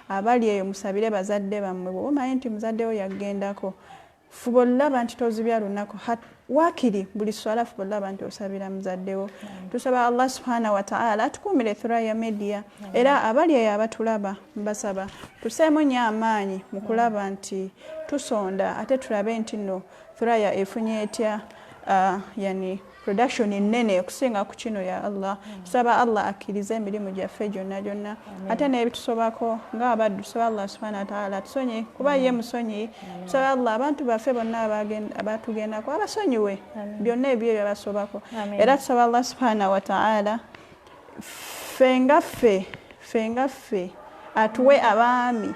abali eyo musabire bazadde bammwe. Bw'oba omanyi nti muzadde wo yagendako, Fuba olaba nti tozibya lunaku, waakiri buli swala fuba olaba nti osabira muzaddewo. Tusaba Allah subhanahu wataala atukuumire Thuraya Media, era abali eyo abatulaba mbasaba tuseemu nnyo amaanyi mu kulaba nti tusonda, ate tulabe nti nno Thuraya efunye etya yani production ennene okusinga ku kino. Ya Allah, tusaba Allah akkirize emirimu gyaffe gyonna gyonna, ate n'ebitusobako ng'abaddu tusaba Allah subhana wataala atusonyi kuba ye musonyi. Tusaba Allah abantu baffe bonna abatugendako abasonyiwe byonna ebyo ebyabasobako, era tusaba Allah subhana wataala ffe nga ffe atuwe abaami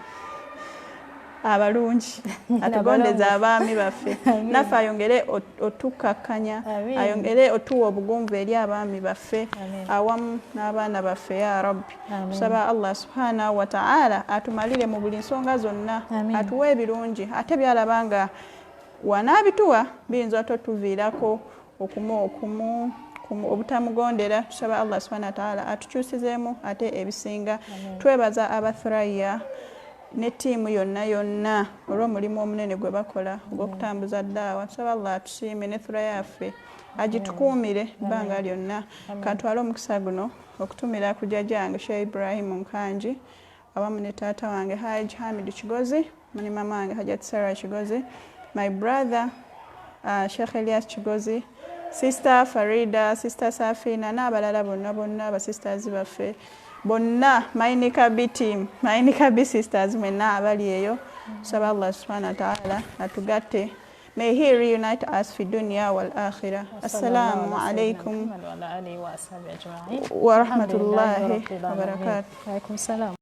abalungi, atugondeze abaami baffe, naffe ayongere otukakkanya, ayongere otuwa obugunvu eri abaami baffe awamu n'abaana baffe. Ya Rabbi, tusaba Allah subhanahu wataala atumalire mu buli nsonga zonna, atuwe ebirungi, ate byalaba nga wanaabituwa biyinza ototuviirako okumu obutamugondera. Tusaba Allah subhanahu wataala atukyusizeemu ate ebisinga. Twebaza abathraya ne ttiimu yonna yonna olw'omulimu omunene gwe bakola ogw'okutambuza ddaawa. Tusaba Allah atusiime ne Thuraya yaffe agitukuumire ebbanga lyonna. Kantwale omukisa guno okutumira ku jjajja wange Sheikh Ibrahim Nkangi awamu ne taata wange Haj Hamid Kigozi ne mama wange Hajat Sarah Kigozi, my brother Sheikh Elias Kigozi, sister Farida, sister Safina n'abalala bonna bonna, abasisters baffe bonna, Mainika B team, Mainika B sisters mwenna abali eyo. Tusaba Allah subhanahu wataala atugatte. May he reunite us fi dunya wal akhirah. Assalamu alaikum wa rahmatullahi wa barakatuh.